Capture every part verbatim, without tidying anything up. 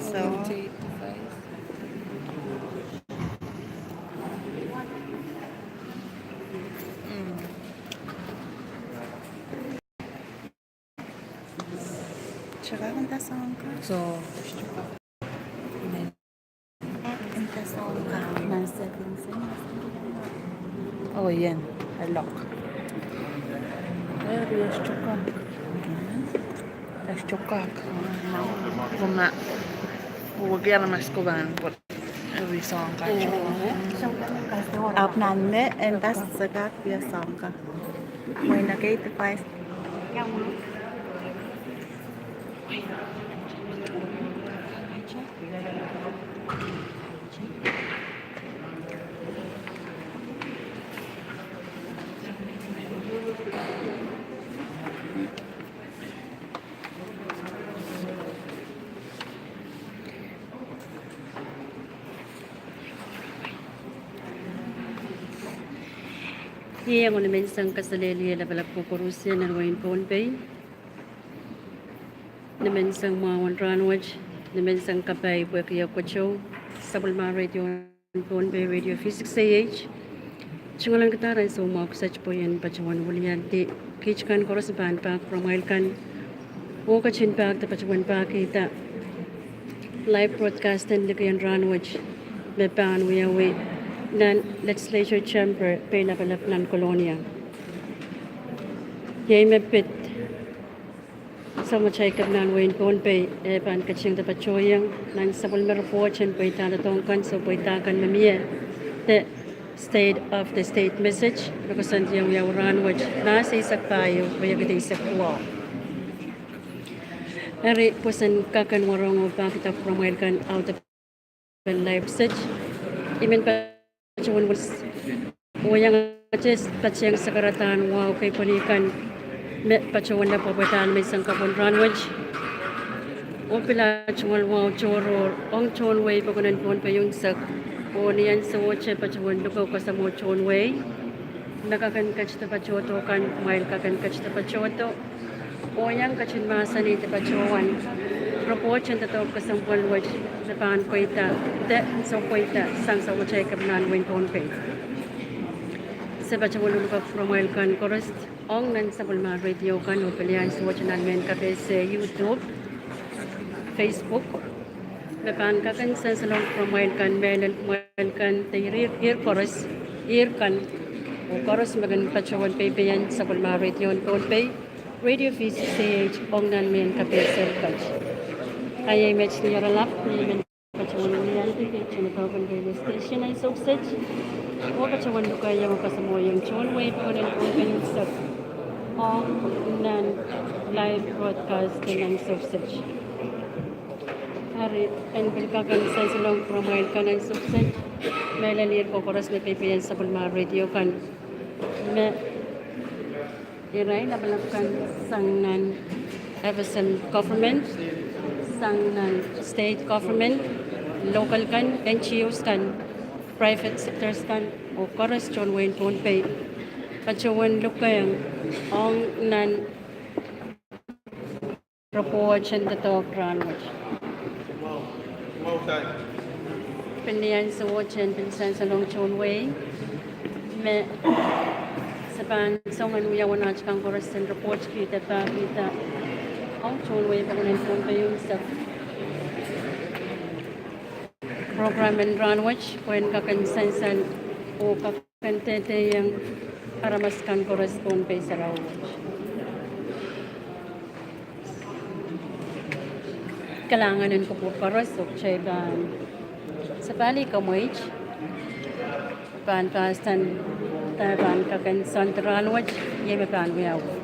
So. Mm. Check out the song. So. Oh, ien, e lock. E, e stuck. E stuck. Kuma, wiki aramas ko pahn pwe, e, eri song ka. Ahpw nan me, e nda se kak wia song ka. Mwein ekei device. Iei iang nimenseng kaselehlie lapalap koaros nan wehin Pohnpei. Nimenseng mwahu en rahnwet, nimenseng kapai pwehki e koasoia sapwellime radio en Pohnpei, Radio V six A H. Tungoalenkidahr ansou mwahu kiset pwe I en patohwan wiliandi kiht kan koaros me pahn pak program kan, oh ketin pak de patohwan pak ida live broadcast en liki en rahnwet me pahn wiawi nan Legislature Chamber, Pei Lapalap nan Kolonia. Iei me pid Samatail Kepina en wehin Pohnpei, e pahn ketin de patohieng nan sapwellime report en pweida doadoahk kan, soh pweida kan me mie, de State of the State message, me koasoandi iang wiawi rahnwet, Mahs eisek pahieu, riekid eisek duwau. Eri pwoson kak en warohng oh pakihda program kan audepen live set. I men patohwan wia, oh iang test patehng sakaradahn wahu kei pwelih kan me patohwan lapwapwada nimenseng kapw en rahnwet. Oh pil tungoal wahu tohrohr ong tohn wehi pokon en Pohnpei unsek. Oh ni ansou wet patohwan luke kasamwo tohn wehi. Me kak en ketido patohdo kan, kumwail kak en ketido patohdo. Oh iang ketin mahsanih de patohwan report en doadoahk kesempwal wet me pahn pweida, de soh pweida sang Samatail Kepina en wehin Pohnpei. Se patohwan luke program kan koaros ong nan sapwellime radio kan, oh pil ansou wet nan mehn kapehse YouTube, Facebook. Me pahn kak en sansalohng program kan, mehlel kumwail kan de ire, ire koaros, ire kan, oh koaros me kin patohwan peipeian sapwellime radio en Pohnpei, Radio V six A H, ong nan mehn kapehse kan. Ahi met ni aralap, ni men patohwan wiliandi kiht en doadoahk en radio station ansou kiset. Oh patohwan luke iang kasamwoiong tohn wehi pokon en Pohnpei unsek ong nan live broadcast en ansou kiset. Eri, en pil kak en sansalohng program kan ansou kiset. Mehlel ire koaros me peipeian sapwellime radio kan. Me irail lapalap kan sang nan F S M government, sang nan state government, local kan, N G Os kan, private sectors kan, oh koaros tohn wehin Pohnpei. Patohwan luke ong nan report en doadoahk rahnwet. Pil ni ansou wet en pil sansalohng tohn wehi me se pahn song en wia wen at kan koaros en report kihda, pakihda ong tohn wehi pokon en Pohnpei unsek. Program en rahnwet pwehn kak en sansal oh kak en dehdehong aramas kan koaros Pohnpei sarawi wet. Kalahngan en kupwur koaros, oh kitail pahn sapahl kamweit, pahn pahsan, pahn kak en soandi rahnwet, iei me pahn wiawi.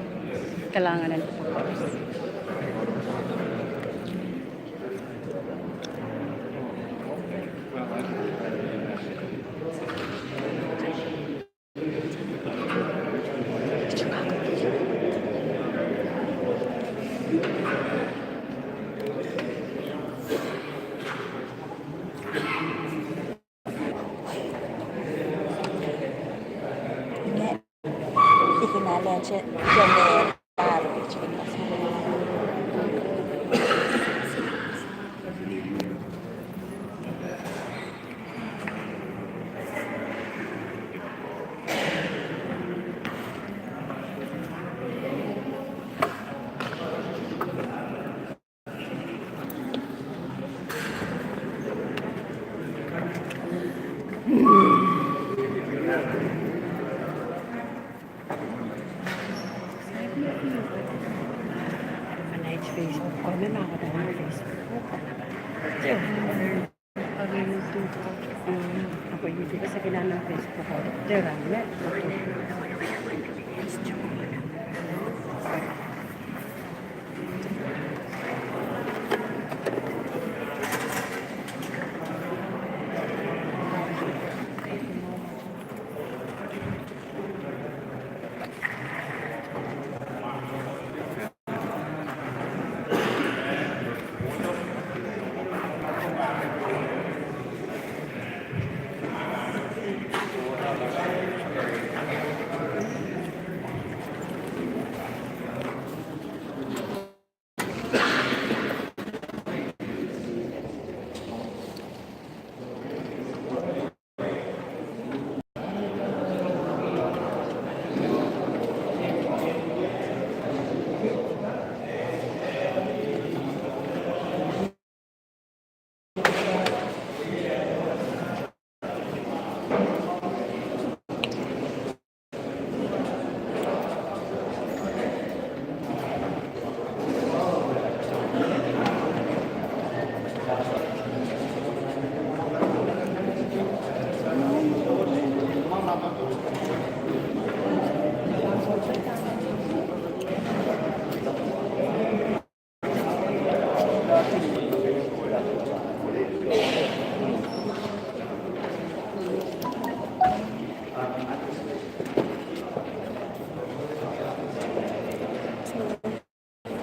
Kalahngan en kupwur koaros.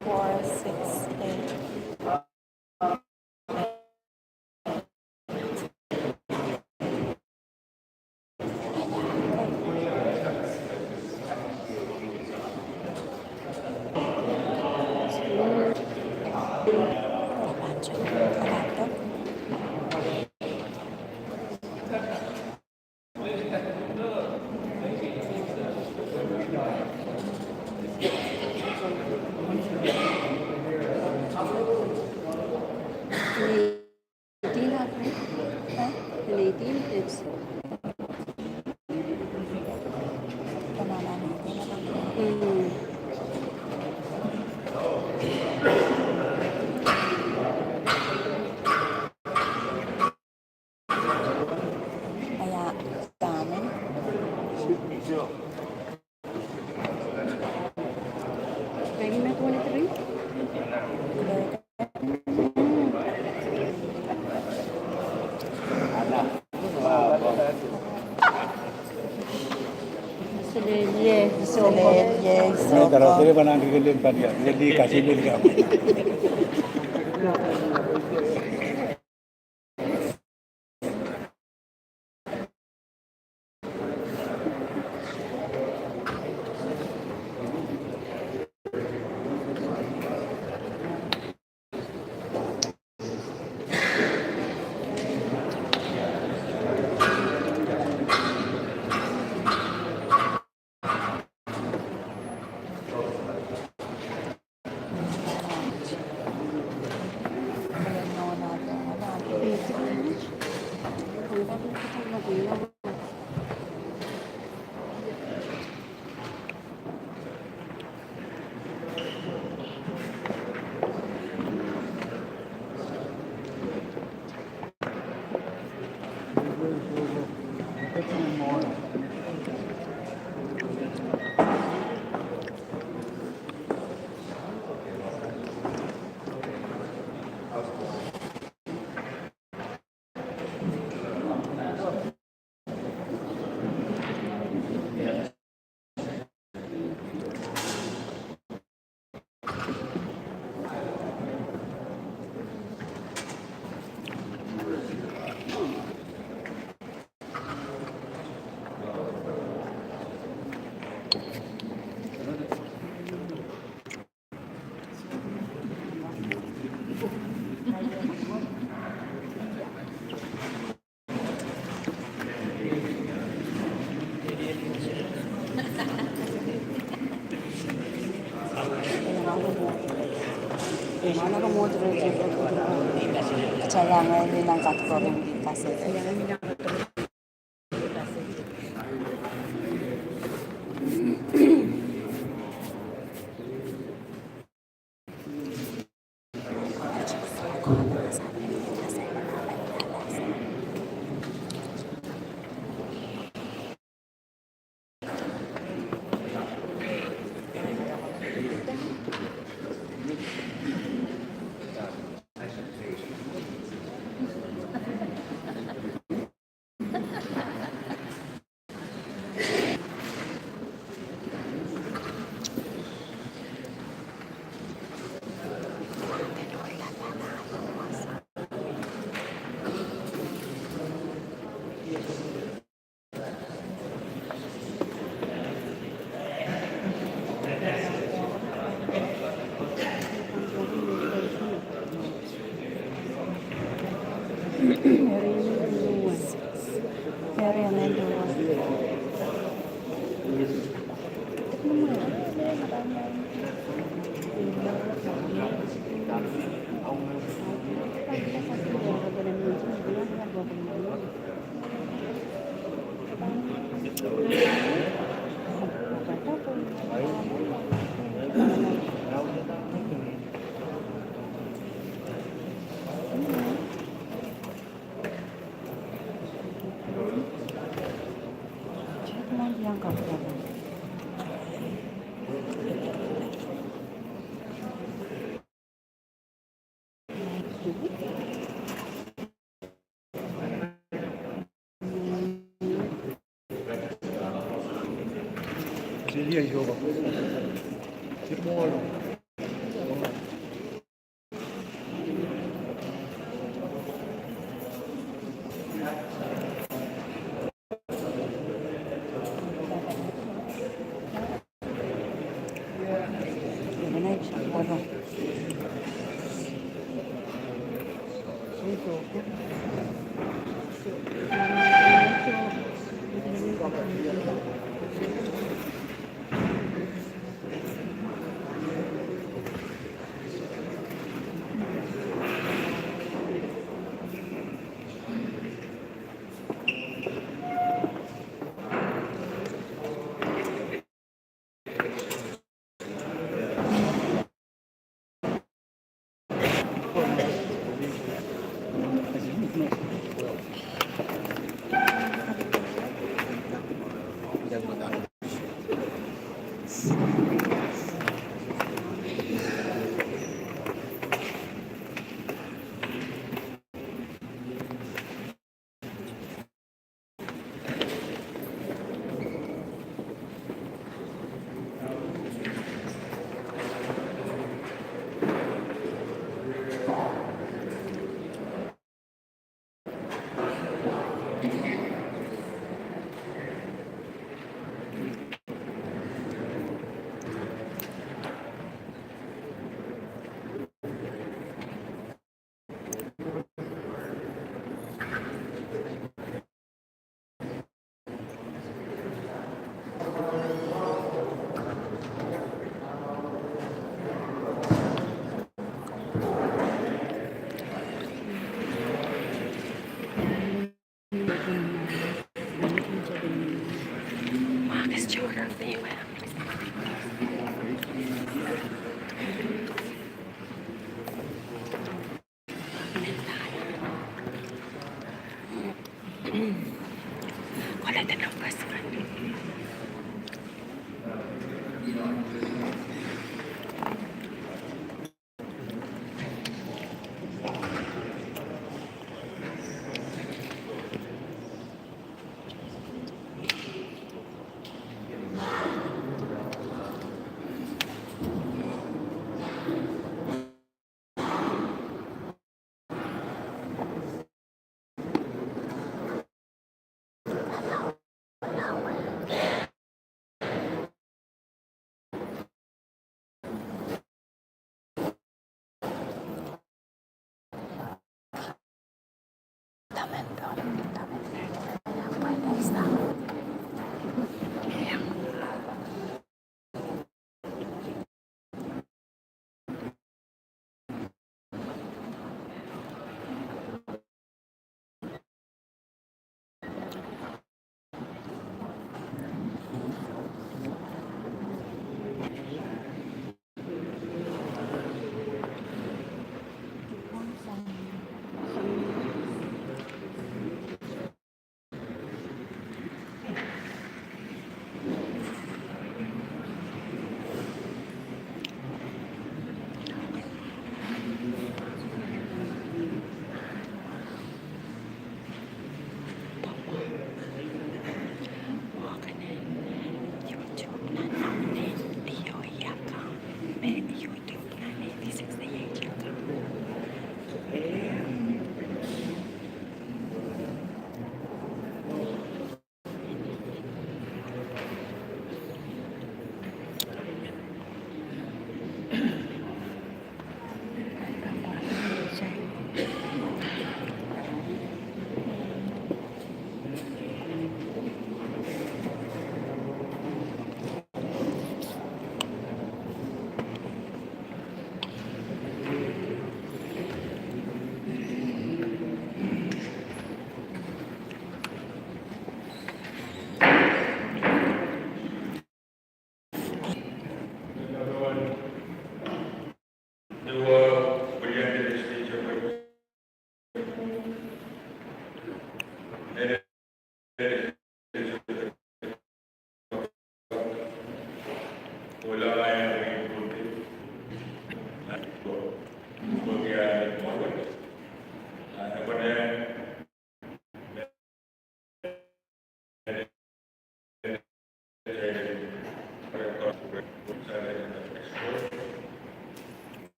Four, six, eight.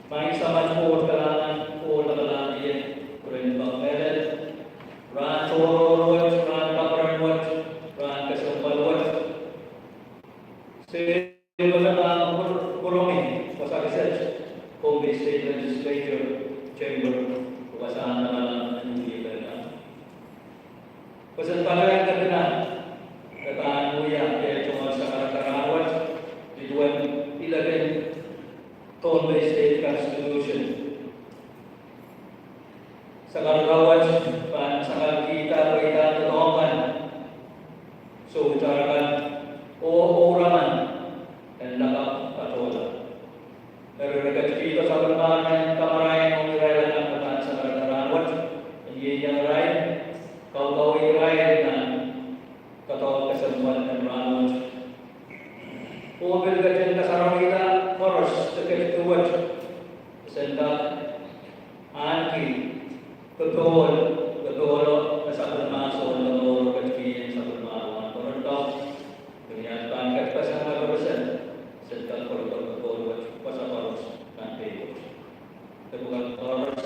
Maing Samat, Koht kalahngan, Koht lapalahpie, pwurehng pahn mehlel rahn tohrohr wet, rahn kaperen wet, rahn kesempwal wet. Se pahn kupwuromwi wasa kiset, Pohnpei State Legislature Chamber, wasahn lamalam en wiepen kan. Pwe sen pahn kepina, e pahn wia pil tungoal sakarada rahnwet, nin duwen ilek en Pohnpei State Constitution. Sakarada wet pahn sakarkihda pweida doadoahk kan, sohte arakan, oh ouraman en lakapw patohla. Eri re ketikihdo sapwellimarail kamarain ong irail akan me pahn sakarada rahnwet, en ieiang irail, kaukawih irail nan doadoahk kesempwal en rahnwet. Oh pil ketin kasarawihda koaros de ketiket wet, sen kak ahneki popohl, popohlo me sapwellimarail souleng mour ketikihong sapwellimarail wahnpoaron kau. Ni ahn pahn ketikihsang kapakap, sen kak kolokol popohl wet wasa koaros nan teiwet. Kepwukat koaros,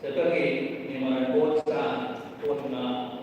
se peki ni mwaren Koht Sahm, Koht Ngehn,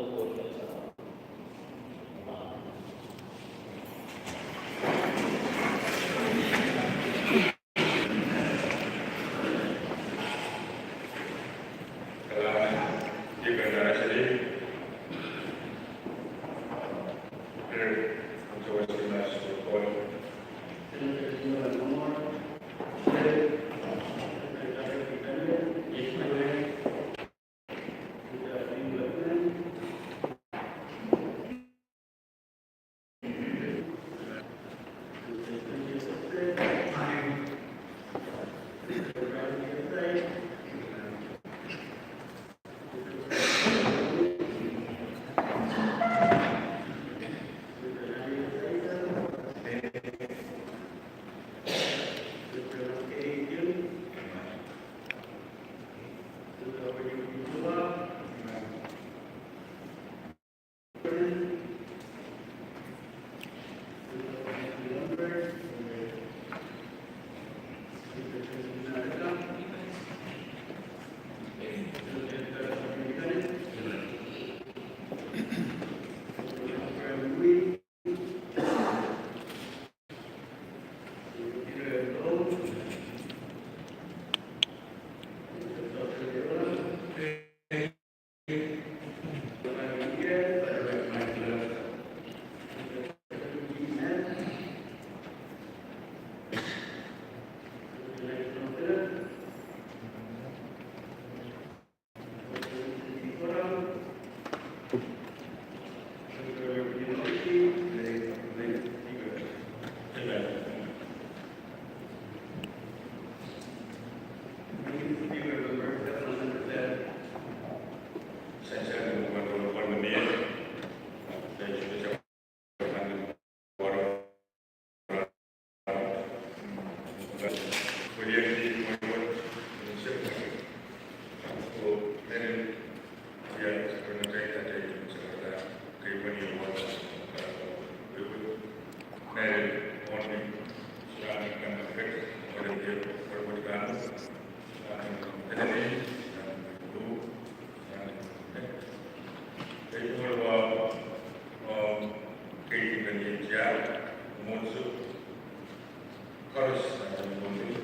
Koaros nan Pohnpei,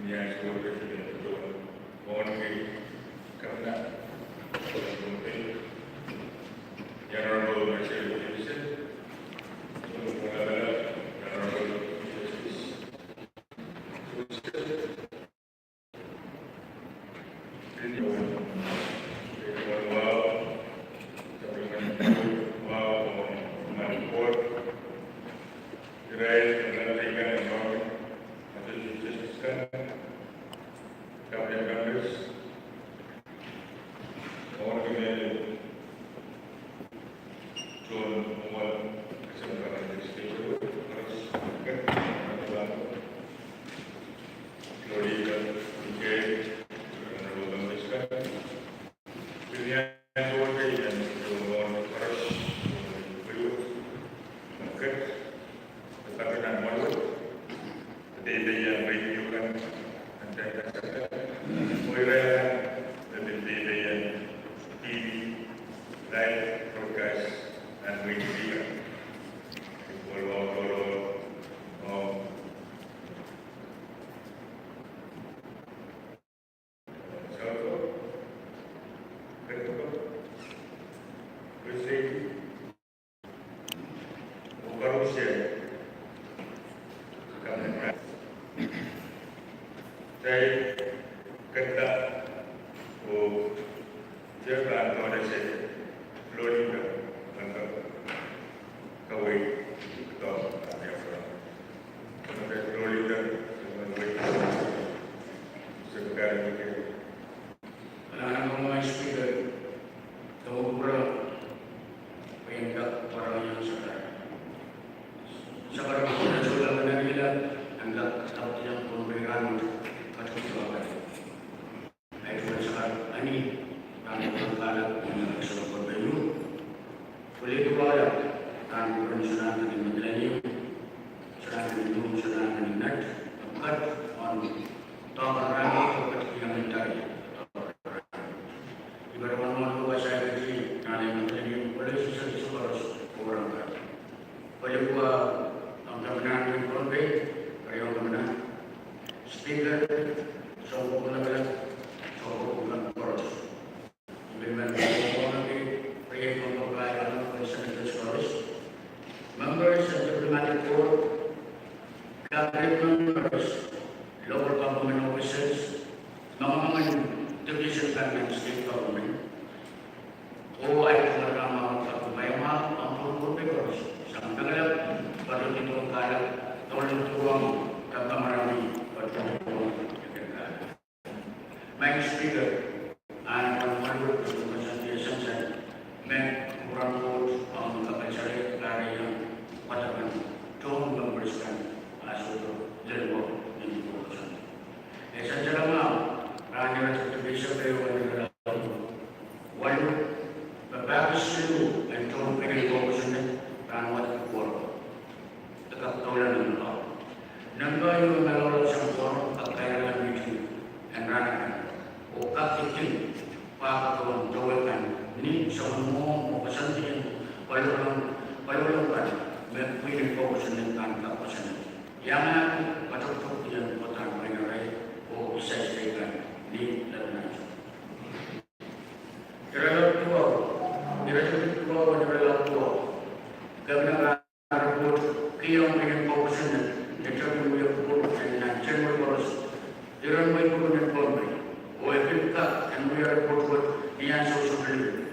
iei ansou wet me I pil patohwan mwohn Governor Pohnpei, Honorable Michael Davidson, Honorable Justice Cabinet members, Honorable Speaker, Douglas Purwo, pwe I en kak warohng iang Sakarar. Sakarar, pwe I en sohla me nanleng, I en kak kapwaiada Pohnpei rahn wet, patohwan sohla. Ahi duwen Sakarar, I en kak kahlap, I en kak sohla Pohnpei ieu. Pwelehdi wahlap, rahn wet, sohla nan Madolenihmw, sohla nan Nihmwong, sohla nan Nett, kat, on, doadoahk rahn wet, kat, iang entire. Ipar wan wan ko kasai keti nan Madolenihmw, pwelehdi seri koaros, koaros. Pwelehdi wahlap, Governor en Pohnpei, Governor, Speaker, soun koperment, soun koperment koaros. Ipar men koaros, pwelehdi wahlap, Senators koaros, members of diplomatic corps, cabinet members, local government officials, manaman division kan nan state government, oh ahi tungoal rahn wet, pwelehdi wahlap, pwelehdi koaros, sang dahla, patohwan kahlap, patohwan kamarami, patohwan. Madam Speaker, I en pahn walu, pwe I en koasoia sansal me pwuran Koht ong kapehse kahrehda wadek en tohn members kan, ah, sohte lel wet ni koasoandi. E sansal mwahu, rahn iretikitik eisek ehu, walu, me pahkis siluh en tohn pwihn en koukosonned pahn wadek koaros. Kak doula nempe. Nempe ieu me loalokong sang koaros kak kairala mihting en rahn akan. Oh kak itik pahn tohn towe kan ni soangen mwohmw oh koasoandi en paliwar, paliwar kan me pwihn en koukosonned pahn kak koasoanehdi. Iang ahpw patohwan pwihn en koukosonned pahn pwihn en rai oh isai state kan ni lel nan. Irelaud duwau, iretikitik duwau, irelaud duwau. Governor report, kihong pwihn en koukosonned, ne tepin wia report en nan January koaros, iren wehi pwuhken en Pohnpei, oh e pil kak en wia report wet ni ansou Sohpeieu.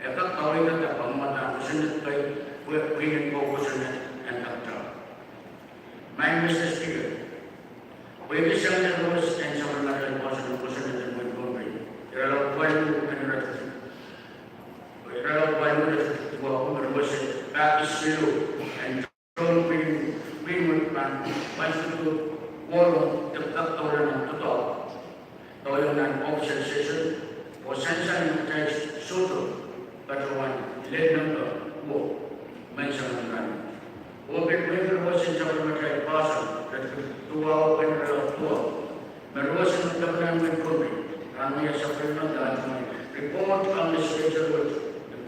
E kak kaweidada pahn mwadang kosonned kei, pwe pwihn en koukosonned en kak tau. Maing Mister Speaker, pwehki sang nan koaros en sapwellimatail koasoandi en kosonned en wehin Pohnpei, irelaud walu en iretikitik, irelaud walu en iretikitik duwau, me wehwehki pahkis siluh en tohn pwihn, pwihn wet pahn pahn siluh koaros, de kak doula nan doadoahk, doula nan official session, oh sansal me kitail sohte patohwan lel nempe wo menseng en rahnwet. Oh pil pwehki roson sapwellimatail poahsoan, iretikitik duwau pwehn irelaud duwau, me roson me kepina en wehin Pohnpei rahnwet sapwellime de ahneki report ong legislature wet,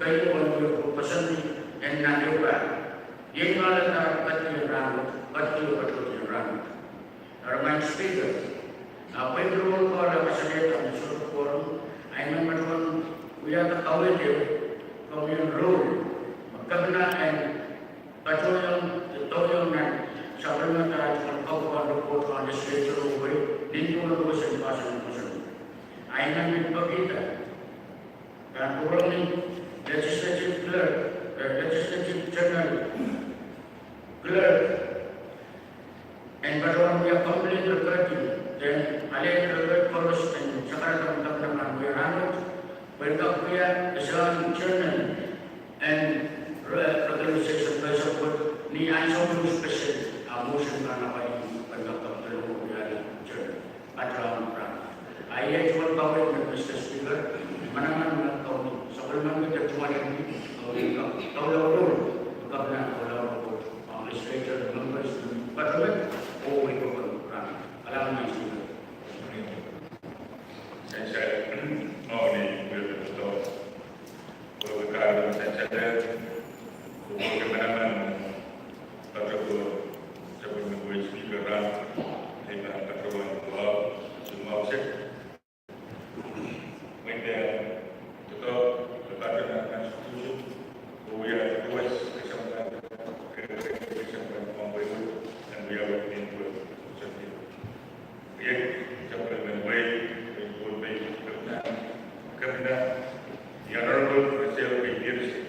keieu en wia koasoandi en nan ehu pah. Iei me ale patohdi en rahnwet, patohdi, patohdi en rahnwet. Eri Madam Speaker, a pwehki rohng koaros kasalehda me sohte quorum, I men patohwan wiahda kaweid komwi en rule me kepina en patohieng, patohieng nan sapwellimatail tohn kaukaupen report ong legislature wet, nin duwen roson poahsoan koasoandi. I men pil pekihda pahn rule ong legislative clerk, eh, legislative general clerk, en patohwan wia complaint regarding, then alehda koaros en sakarada me kepina pahn wia rahnwet, pwehn kak wia pahn chairman en re-, reconciliation person wet ni ansou me special, a motion pahn appoint, pwehn kak complaint wia chairman. Patohwan rahnwet. A iei duwen kaweid me Mister Speaker, manaman me komwi sapwellimen me de duwen en komwi kak doula rule, kak nan doula rule, ong legislature members, patohwan, oh wehi koaros rahnwet. Kalahngan Madam Speaker. Sansal, oh ni, wehi koaros. Pwehki kahrepen sansal, oh pwehki manaman, patohwan, sapwellimen wehi Speaker rahn, ei pahn patohwan wahu, soumwahu sek. Mwein pahn doadoahk, patohwan nan constitution, oh wia U S, example, example, and we are with me, we are with me. Iei sapwellimen wehi, wehi Pohnpei, kepina, kepina, the Honorable Rachel P. Peterson.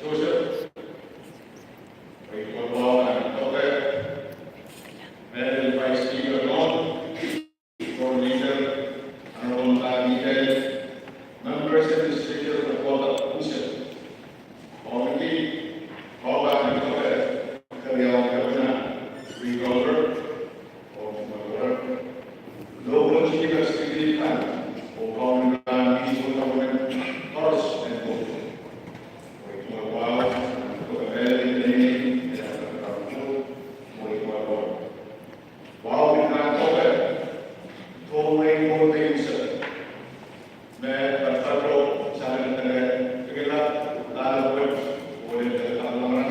Joseph, Vice Speaker Lord, Coordinator, Honorable Madam Speaker, members and legislators of the Commonwealth. Committee, Commonwealth, Keriau Governor, Recorder, Local Chief Executive kan, oh Commonwealth Municipal Government, Forest and Boat. Wow, we can go there. Don't wait for things. Me patohdo, samin tene, pil kihla, lala wet, oh lel kalahngan.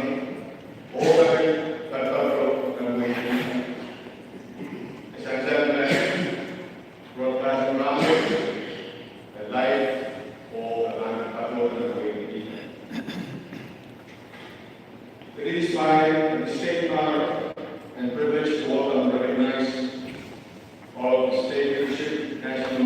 Oh, me patohdo, me wei. Sansal me, broadcast around, live, oh, me patohdo, me wei. It is my distinct honor and privilege to welcome and recognize all of the state leadership, national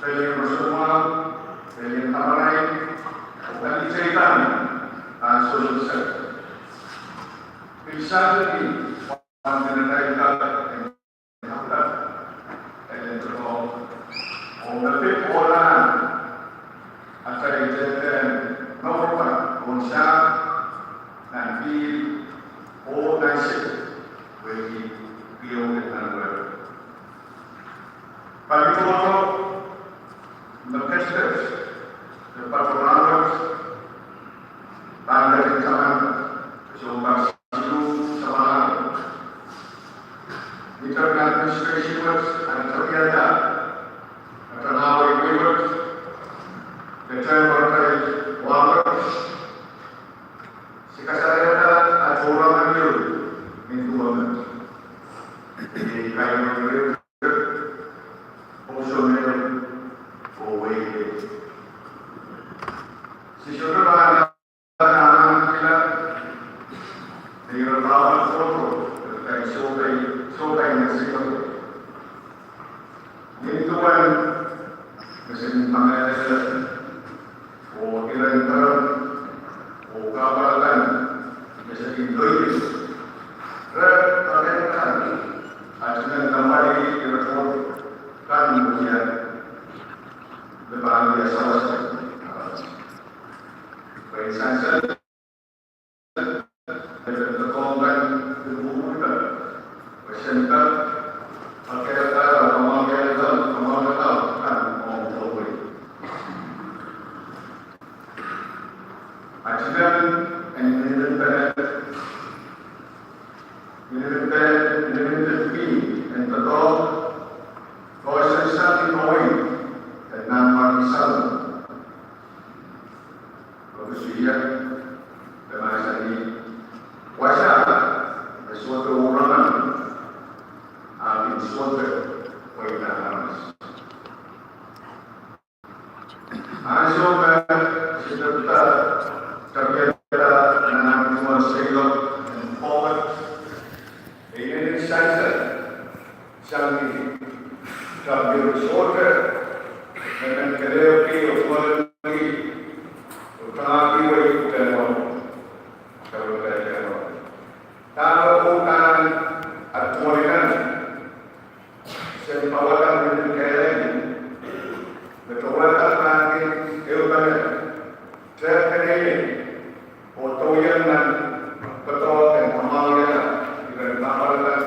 pelien roson mwahu, pelien tamarain, oh pali teikan nan social sector. Pil saikinte pahn pil atail kak en kapda, en doadoahk, oh me pid ohlahng atail teikan mour kan pohn sampah, nan pihl, oh nan sehd, wehwehki kihong nan wehwe. Pali tohto me ketiket, me patohwan wet, pahn ketin taman, sounpar siluh samwalahro. Ni tepin administration wet, ahn tapiada, ahn tangawei wet, de tepin wet, se kasalehda ahn tohrohr nan ieu, nin duwen met. Iei kaimwisekala, oh sohte oh wehwehki. Se sohte pahn anahne kihla, ni ire pahpa tohto, kain sohte, sohte kain en seiloak. Nin duwen me se kin kamehlele, oh iren keren, oh kahpwal akan me se kin doido. Re kakehr kan, ahpw nan kamwali ire tohto kan me wia, me pahn wia sawas. Pwe sansal, me pahn doadoahk kan, me pwurpwurda, pwe sehd kan, akehr kan, kamwali kan, kamwali kan, kan ong tohto. Ahpw tiahk en miniminpe, miniminpe, miniminpe pwihn en doadoahk, koasoansang ni mwehi, en nan mwahu sang. Koasoia, de mahsanih, wasa, me sohte orangan, ahpw sohte pweida aramas. Ansou me se tepda tapiada nan ahmw tungoal seiloak en forward, e inenen sansal sang ni tapiada sohte, me men kelehpw ki oh tungoal ki, oh tangahki wei kitail en wahdo, kitail en wahdo. Dahme uhdahn aduwen kan, sen pahn wahda mehn kehlail, me towehda pahn kin ehupene, tepda keneinei, oh doadoahk nan doadoahk en kamwahwihala iren kahpwal akan,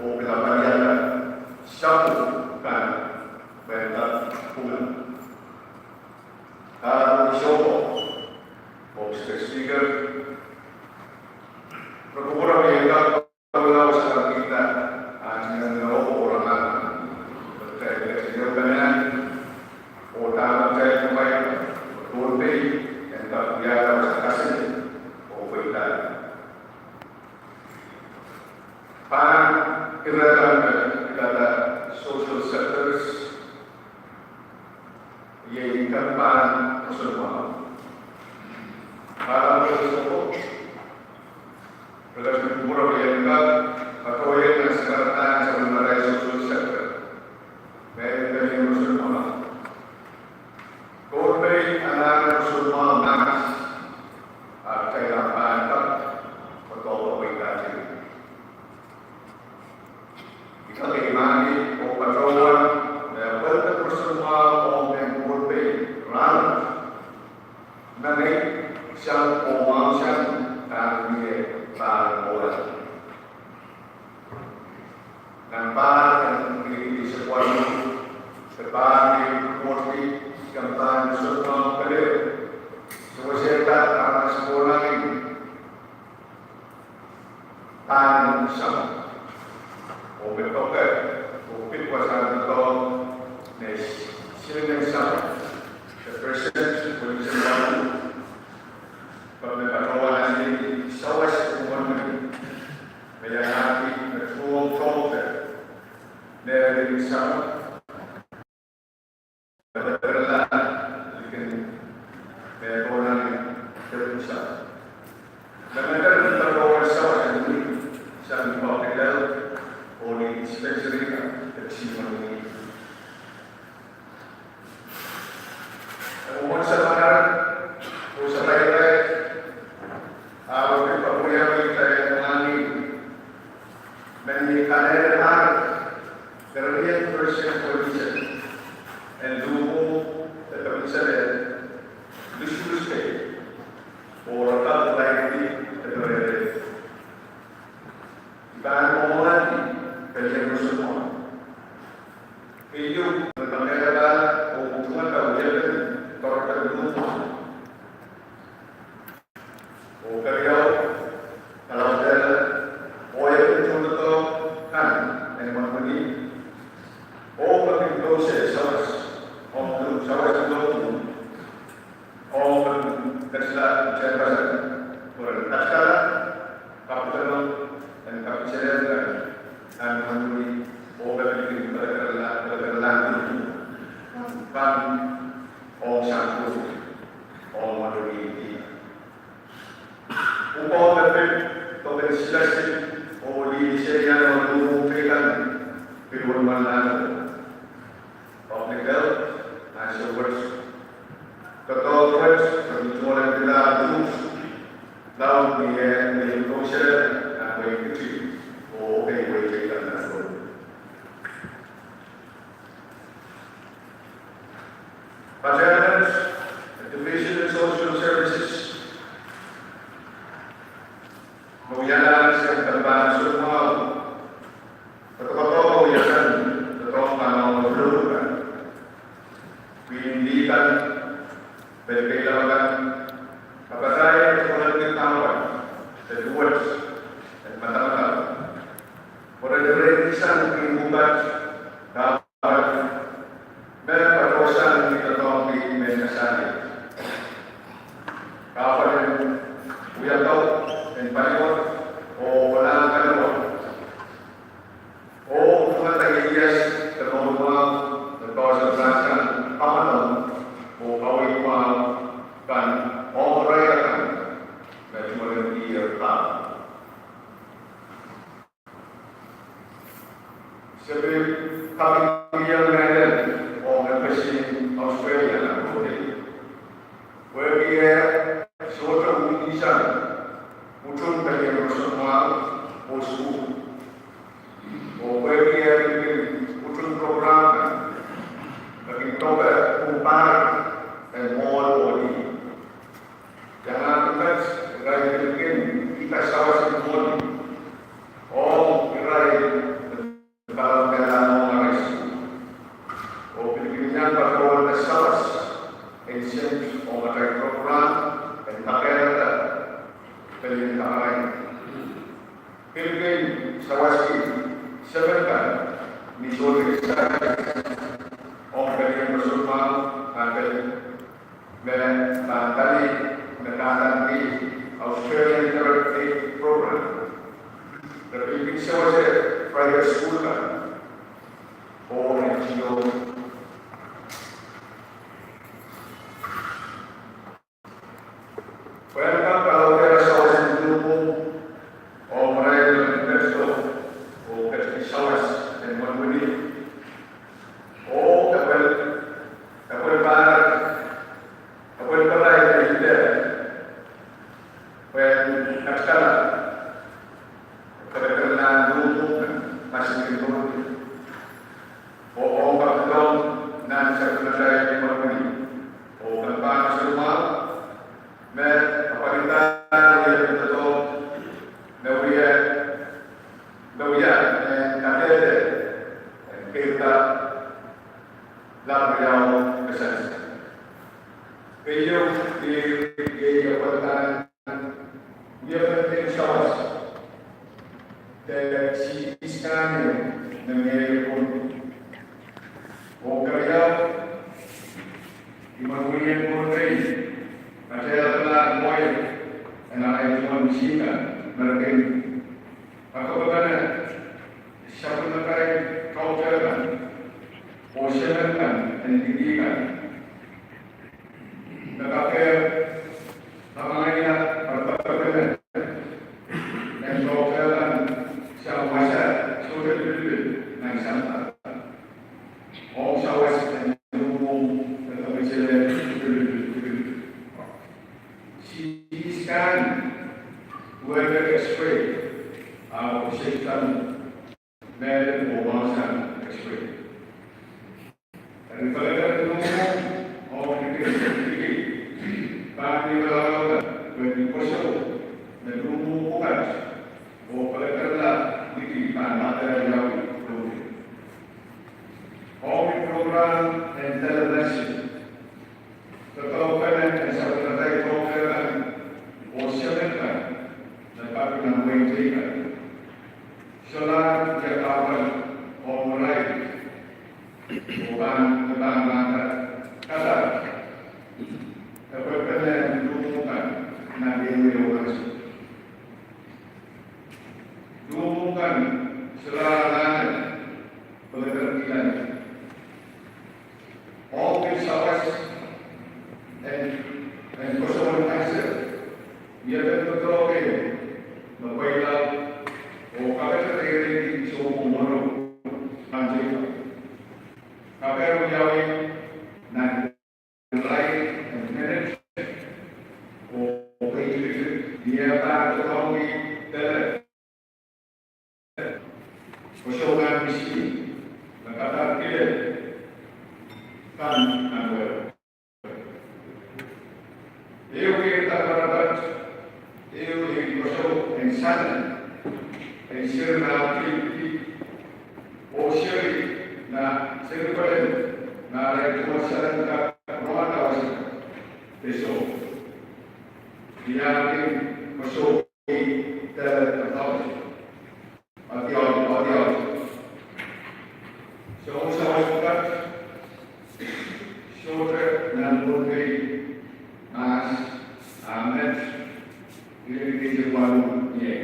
oh pil apwalihala sapwung kan, pwehn kak pwung kan pahn roson mwahu. Pahn roson mwahu. Prekes ni pwurok iang kak, patohieng nan sakaradahn sapwellimatail social sector. Mehn mehn roson mwahu. Pohnpei anahne roson mwahu mahs, ahpw kitail ahpw pahn kak, patohwan pweida teikan. Ih kak me I mahsanih oh patohwan, me pwelda roson mwahu ong mehn Pohnpei rahnwet. Nan ei sang oh mwahu sang pahn mie pahn mwowe. Nan pahn en rikidi sekwano, se pahn en ripwohtki, kan pahn roson mwahu kelehpw. Sewesehda aramas kohlahng pahn sang. Oh me poakohng, oh pid wasahn doadoahk, me silimen sang, the present, when it's in one. Pwe me patohwan ni sawas en mwohni, me iangahki me tuhwong tohto, me eri sang, me patohwan likin, me patohwan likin sang. Me patohwan sawas en mwohni, sang public health, oh ni dispensary kan, me silimen mwohni. Mwomwen sapwungara, oh sapwungara, ahpw pil kapwuriamwei kitail en mwahngih. Mehn ni kanere ar, Caribbean First Nation Coalition, en luhmwohng, e pekisale, lusulus kei, oh rekap laidi, e kerere. I pahn mwomwehdi, pelien roson mwahu. Keieu, me pahn kakehlaka, oh utung ata wiepen, doaropwe luhmwohng. Oh keriau, kalaudehla, oh iang tohndoadoahk kan, en mwohni. Oh me kin kousoan sawas, ong sawas en mwohni. Oh me kin kesla tehnpas, oh en kaskala, kapitalo, en kapitalo, en mwohni, oh me kin pelekerla, pelekerla, kan, ong sang, ong mwohni. Uko me pid, pwe kin silasil, oh lih seiang oh luhmwohng teikan, pil wonmwallahn. Public health, ansou wet. Doadoahk wet, pwe ni tumolen pil ah luhs, laud ni eh, ni kousoan, nan wehin Kiti, oh kei wehi teikan nan wehi. Patohwan, Division of Social Services. Me wialahr sang pahn roson mwahu. Patohwan wialahr sang, patohwan pahn ong lulukan. Pwihn lih kan, pil keilakan, kapatail tumolen pil tamwan, pil wet, en madamadau. Pwe re rehn sang pwihn pwukat, me patohsang ni doadoahngki mehn kasalehda. Kaperen wiakau en paliwar, oh kohlahng paliwar. Oh utung ata ieias, de mour mwahu, de doadoahk sang, pahn ong, oh kaweid mwahu, kan, oh irail akan, me tumolen ier pahn. Se pil kaping iang mehlel ong embassy en Australia nan Pohnpei. Pwehki eh sohte wiahda sang utung pelien roson mwahu oh sukuhl. Oh pwehki eh pil kin utung program kan, pil kin doke pwuhk pahr en mwohl oh lih. Iangahki met irail pil kin ihda sawas en mwohni ong irail me kalaudehla ong arail sukuhl. Oh pil kin iang patohwanda sawas en sent ong atail program en kakehlaka pelien kamarain. Pil kin sawaski semen kan ni sohte sawas ong pelien roson mwahu, ah, pelien me pahn kali, me pahn kali Australian Directorate Program. Re pil kin sewese private sukuhl kan, oh N G O. Keieu, iei, iei apwal kan, wiepen ehu sawas de C T scan me mie pwon. Oh keriau, imwen wini en Pohnpei, katail lapalap mwoaie en arail machine kan me re kin akapakapene sapwellimatail tohtohkan oh semen kan en liki kan. Me kak kamangala akapakapene en tohtohkan sang wasa sohte lipilipil nan sampah. Ong sawas en luhmwuhmw, e kepitsele lipilipil, lipilipil. C T scan, duwehte X-ray, ahpw sehse mehlel oh mahsen X-ray. Eri peleketer luhmwuhmw oh liki, liki pahn ni kalaudehla pwe ni kosou me luhmwuhmw pwukat oh peleketerla liki pahn mahkada wiawi lohdi. Ong ni program en telemedicine, doadoahkpene en sapwellimatail tohtohkan oh semen kan me patohwan wehin teikan. Solahr iakapwal ong irail oh pahn, me pahn mahkada, kadar, e pwekpene luhmwuhmw kan nan ehu ehu ansou. Luhmwuhmw kan solahr anahne peleketer kilang. Ong pil sawas en, en kosoun cancer, mie pil doadoahk me pweilaud oh kapehse rehn sounpwong mwohro nan teikan. Kapehr wiawi nan irail en menet oh peilikil, ni eh pahn doadoahngki pele kosou kan miskin, me kadar kilel kan nan wehwe. Ehu keirda karapat, ehu ehu kosou en sahlen, en seri nan pil, pil, oh seri nan seri palen, nan arail tuhwong sahlen kan, rohng wasa de soh. Ni ah kin kosou de pathology, audio-, audiology. Soangen sawas pwukat sohte nan Pohnpei, mas, ah met, ile ni keisek walu mie.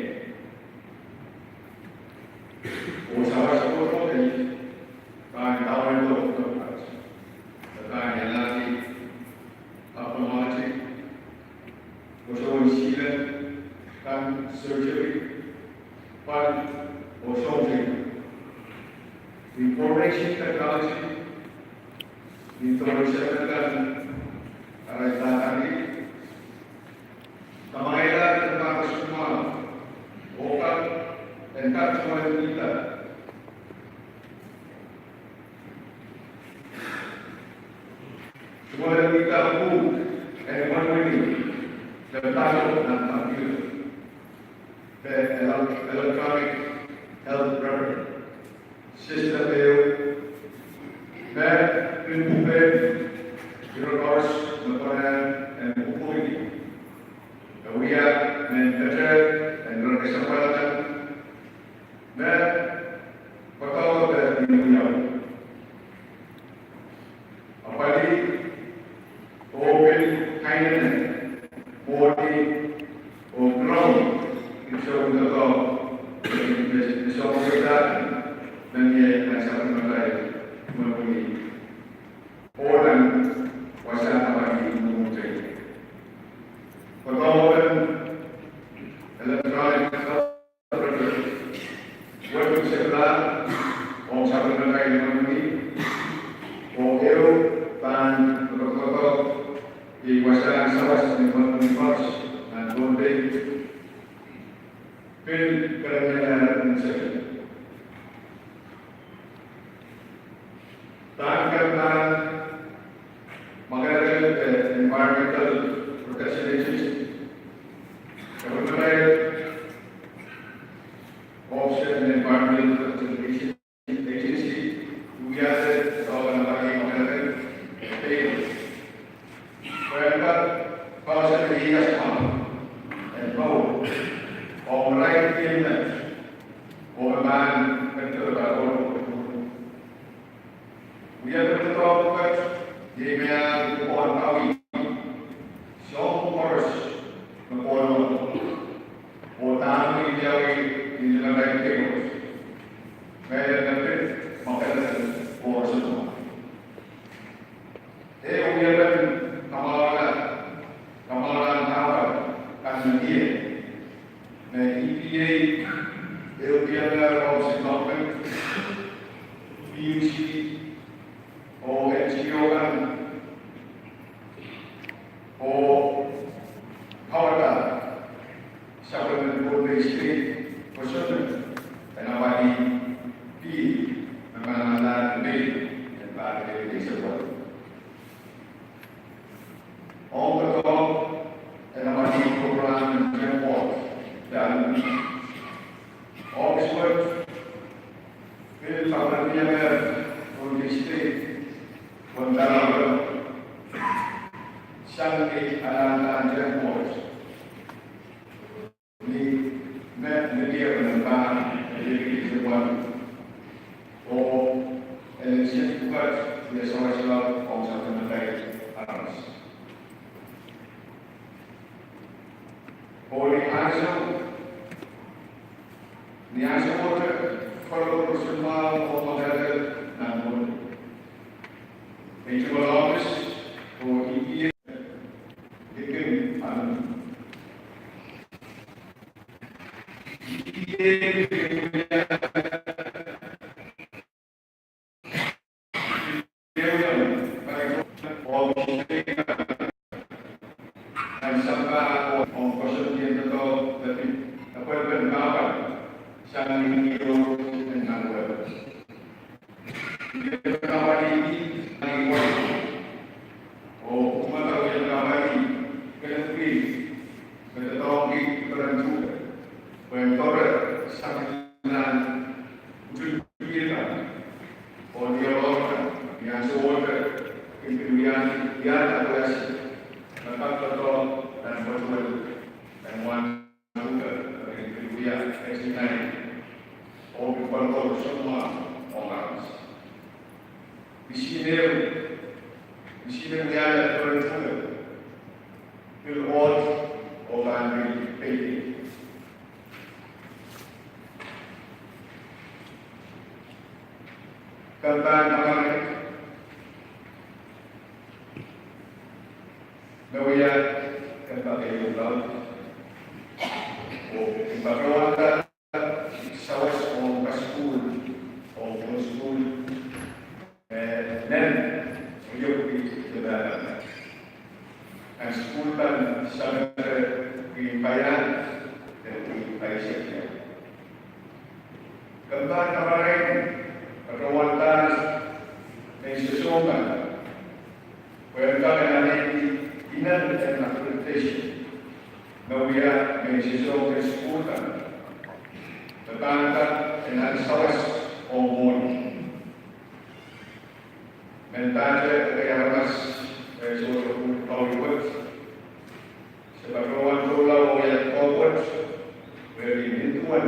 Oh sawas pwukat pahn download pwukat, pahn iangahki ophthalmology, kosoun sile kan, surgery, pal oh sohte. Information technology, information kan, arail data ni, kamangala en pahn koasoia, oh kan, en kan sohte ni kan. Sohte ni kan pwukat en imwen wini, de pahn nan computer, de ele-, electronic health record system ehu, me pil pwukat, ire koaros me konehng en pwupwukidi, e wia mehn pete en ire kesempwal kan, me patohdo ni wiawi. Apwalih oh pil kainene, mwohni oh ground, ipwsou doadoahk, me sohte, me mie nan sapwellimatail imwen wini, oh nan wasahn apwalih mwomwohdiso. Patohdo electronic Wet sekla ong sapwellimatail imwen wini, oh ehu pahn doadoahk, iei wasahn sawas en imwen wini koaros nan Pohnpei, pil kerenieng en seli. Pahn, pahn, pahn mwakelekel de Environmental Protection Agency, sapwellimatail Office en Environmental Protection Agency, wiahda doadoahk en mwakelekel. Pwukat, iei me ah pwukoahn kawi, soahng koaros me konohdo, oh dahme wiawi ni limatail kepot, me e pid mwakelekel koaros. E wiepen kamwahula, kamwahulan kahpwal kan me mie, me E P A, European Office of Development, P U C, oh N G O kan, oh kaunda sapwellimen Pohnpei State, kosonned en apwalih pihl me manamanlahn pil en pahn pil pil sepwel. Ong doadoahk en apwalih program en temple, dan Oxford, pil kapwaiada Pohnpei State, pwehn kalahngan sang ni alahn temple. Ni me, ni dier me pahn, ni dier me pahn, oh, e lel sehd pwukat, ni sawas laud ong sapwellimatail aramas. Oh ni ansou, ni ansou wet, kolokol roson mwahu oh mwakelekel nan Pohnpei. Ei temple office, oh E P A, likin anu. Oh, kumwa tawia kapali, kelen pil, me doadoahngki peren tuhke, pwehn pere sang nan utuhn pil kan, oh ni ohl kan, ni ansou wet, kin pil wiahda, wiahda aklasi, me kak doadoahk nan pwetuwel, nan wan Misineri, oh pil kolokol roson mwahu ong aramas. Misineri, misineri wiahla peren tuhke, pil ohl, oh pahn pil pei. Kempen kamarain me wia kempen keieu laud, oh kempen pakairada sawas ong kasukuhl, ong kasukuhl, eh, nan, oh ieu pil kempen. Nan sukuhl kan, sang nan pwihn pahieu, de pwihn pahieu. Kempen kamarain, patohwan dahme sohte sohte kan, pwehn kak alehdi inan en accreditation, me wia mehn sohte sohte sukuhl kan, me pahn kak alehdi sawas ong mwohni. Mendahte ekei aramas, eh, sohte pwukat wet, se patohwan kohla oh wia pwukat wet, wehwehki nin duwen,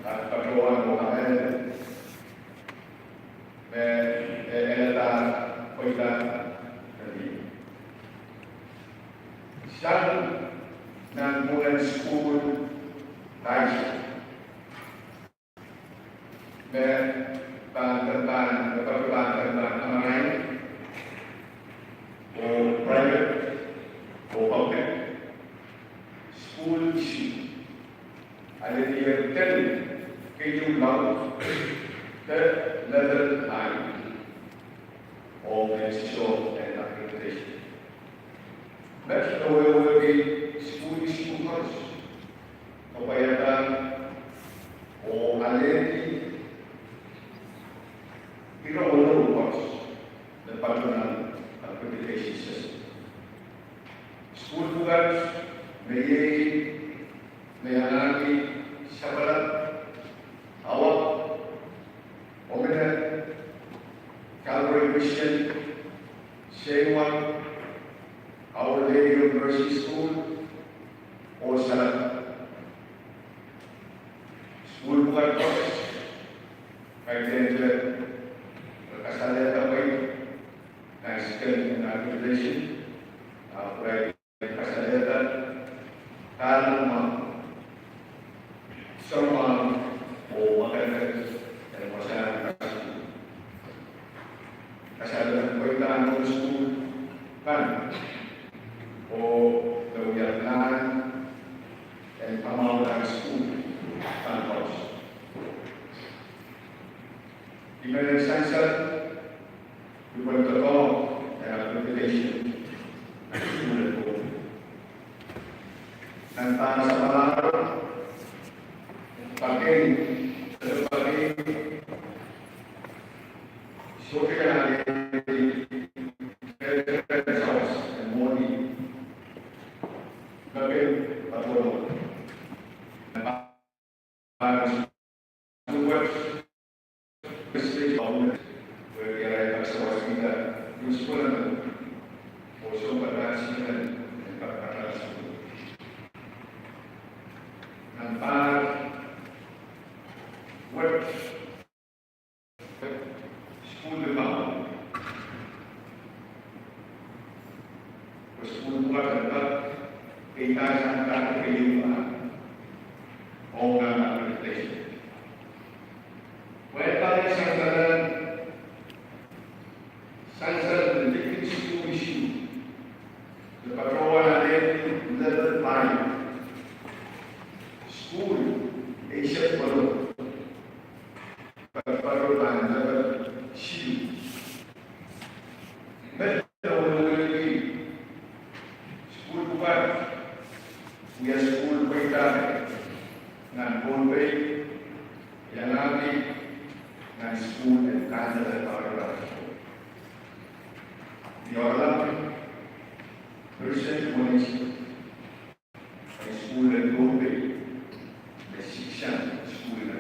ah patohwan oh kamehlele. Me, eh, eh, da, pweida, kadi. Sang nan pwuhken sukuhl, kaisek. Me pahn, pahn, me pahn, pahn, pahn, kamarain, oh private, oh public, sukuhl issue. Alehdi eden keieu laud, de level high, oh mehn sohte sohte accreditation. Met wehwehki sukuhl issue koaros, kapwaiada oh alehdi ire weneu koaros, de patohwan accreditation system. Sukuhl pwukat me iei me anahne sapwellimatail Awak, Omine, Calvary Christian, Seiwan, Our Lady of Mercy School, oh Salem. Sukuhl pwukat koaros, kaidehn te, kasalehda pwe Foundation, ah, pwehki kasalehda pali mwahu, soumwahu oh mwakelekel en wasahn sukuhl. Kasalehda pweida en sukuhl kan oh me wia pilahn en kamwahulah sukuhl kan koaros. I men sansal, I pil doadoahk en accreditation. Nan pahn samwalahro, pahn, pahn, sohte iang, pahn, pahn, sukuhl pwukat en kak, e iang sang kak keieu ah ong nan accreditation. Pwe pali sansal, sansal en likin sukuhl issue, de patohwan alehdi level five. Sukuhl eisek pwukat. Patohwan level silu. Met, sukuhl pwukat, wia sukuhl pweida nan Pohnpei, iangahki nan sukuhl en Kandel Preparatory School. Ni oaralap, President Monich, en sukuhl en Pohnpei, me siksang sukuhl nan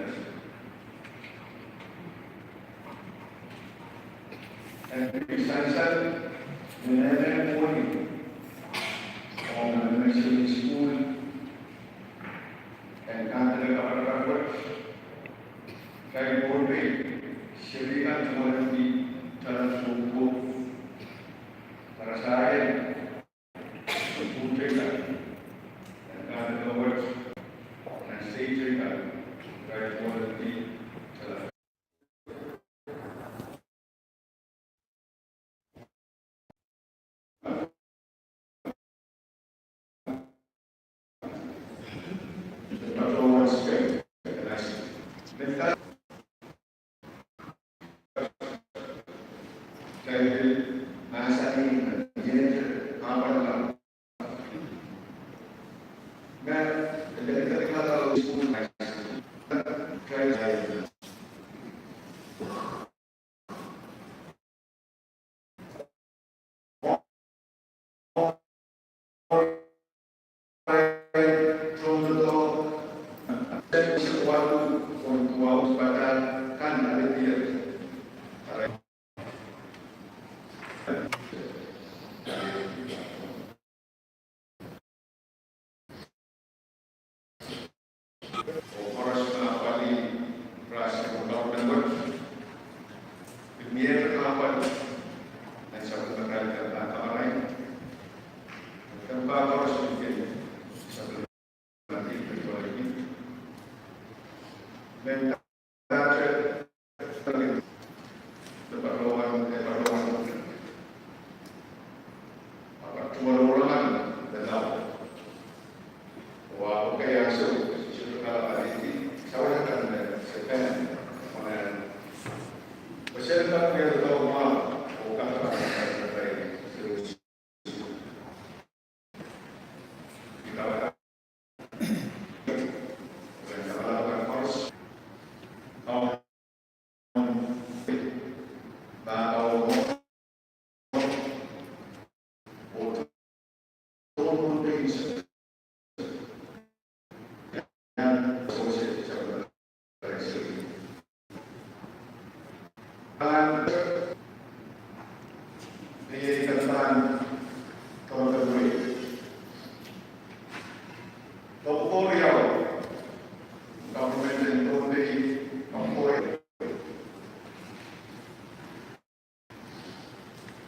en pil sansal, me nehnen mwohni ong elementary sukuhl en Kandel Preparatory School, kain Pohnpei, seri kan tungoal en pil talan sukuhl, para sain, Oh koaros me apwalih rasehng government wet, pil mie re apwalih nan sapwellime kan, pahn kamarain, pahn koaros me pil sapwellime kan, pil koaros me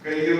Keieu,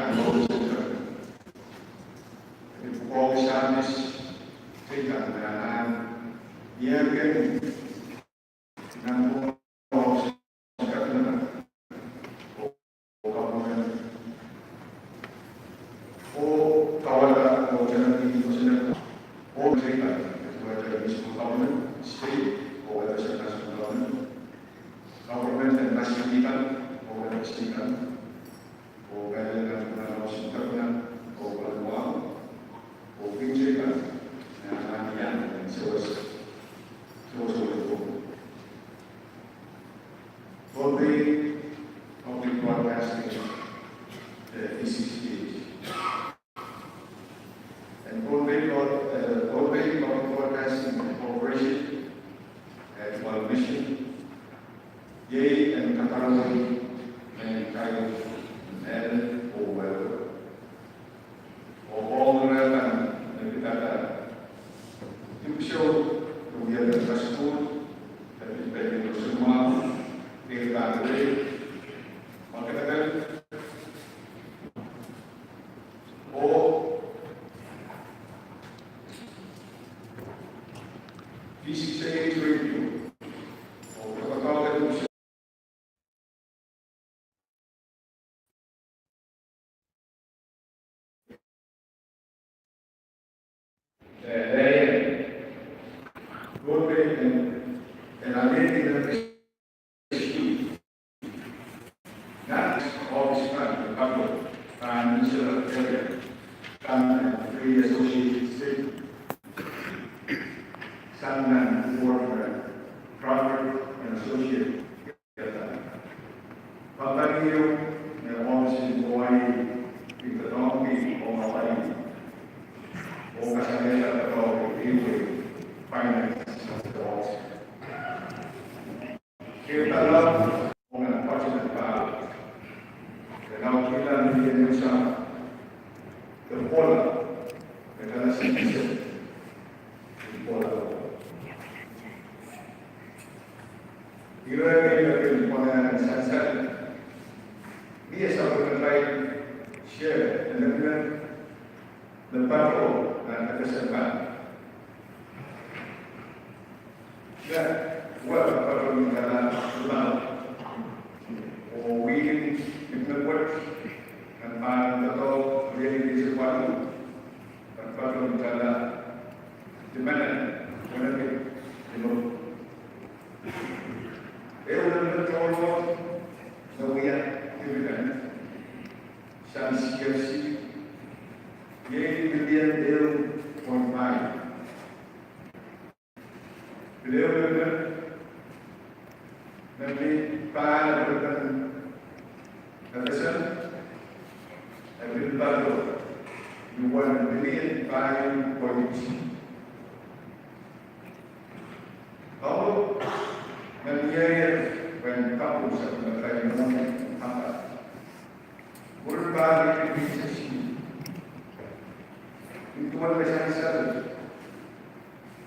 nan World Centre. Eri pwukoa samis, seidahnlahn, iang kin nan pwukoa samis, oh kapwungen, oh kawala, oh tena ni kosenek, oh kan, whether municipal government, state, or whether national government, government en masini kan, or whether state kan, oh pil kan, oh pil kan, oh pil kan, oh pil kan, oh pil kan, Pohnpei Public Broadcasting, eh, V C C H. En Pohnpei Broad-, eh, Pohnpei Public Broadcasting Corporation, eh, television, iei en kadarwei mehn kair, mehn oh well. Oh ong rehn me pidada dipwisou, oh wia me passport, me pil pehn rosemwa, pil pahn rei, makenakel, oh V C C H radio, oh kapakapki Nan office kan, Prime Minister of India, kan, eh, Free Associated State, sang nan Ford, eh, Crawford and Associate, company ieu, eh, office en Hawaii, in the Tonga, oh Hawaii, oh kasalehda doadoahk en finance of the office. Kepala, oh nan budget en pahlo. Kepala, oh nan million ehu sang. Kepala, kepala citizen. Kepala. Ire me pil pwonehng sansal. Mie sapwellime share, emenemen me patoh nan FSM kan. Ia, wia patoh ni kala limau. Oh wihn, limau wet, kan pahn doadoahk, wia ni kisi patoh, kan patoh ni kala limau, wia ni limau. Ehu nan tohrohr me wia dividend sang CFC, iei million ehu point five. Pil ehu me, me pil pahn, me pil pahn FSM, me pil patoh ni one million five point. Awo, me mie pwehn kapwung sapwellime mwohni, hapa. Mwurin pahn V C C H. Ni duwen me sansal,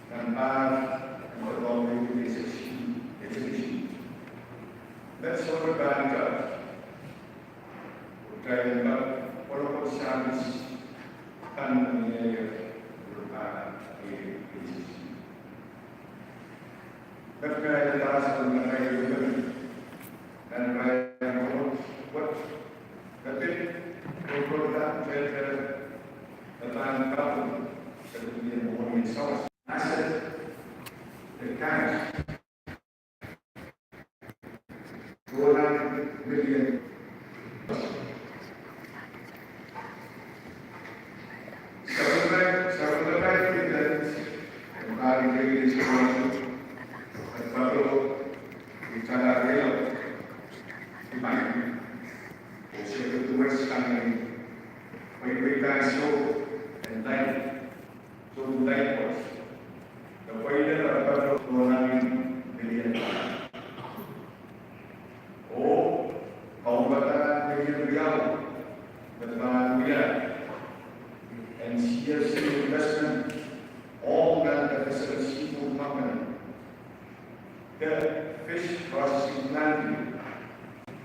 nan pahn, nan pahn V C C H, V C C H. Met sohte pahn kat. Kitail en kak kolokol service kan me mie mwurin pahn V C C H. Met me I en kak sapwellime ire wet, nan ire wet, wet, me pil kolokol kan, tete, me pahn kapwung sapwellime mwohni en sawas. Asset, the cash, two hundred million. Sapwellime, sapwellime dividend, en pahn dividend, en patoh ni kala riau, ni pahn, oh seke duwehte sang ni, pwe, pwe pahn soh, en line. Soh, line cost. Pwe pahn patoh two hundred million. Oh, kaun pahn million riau, me pahn wia en CFC investment, oh nan FSM seafood company, the fish processing plant,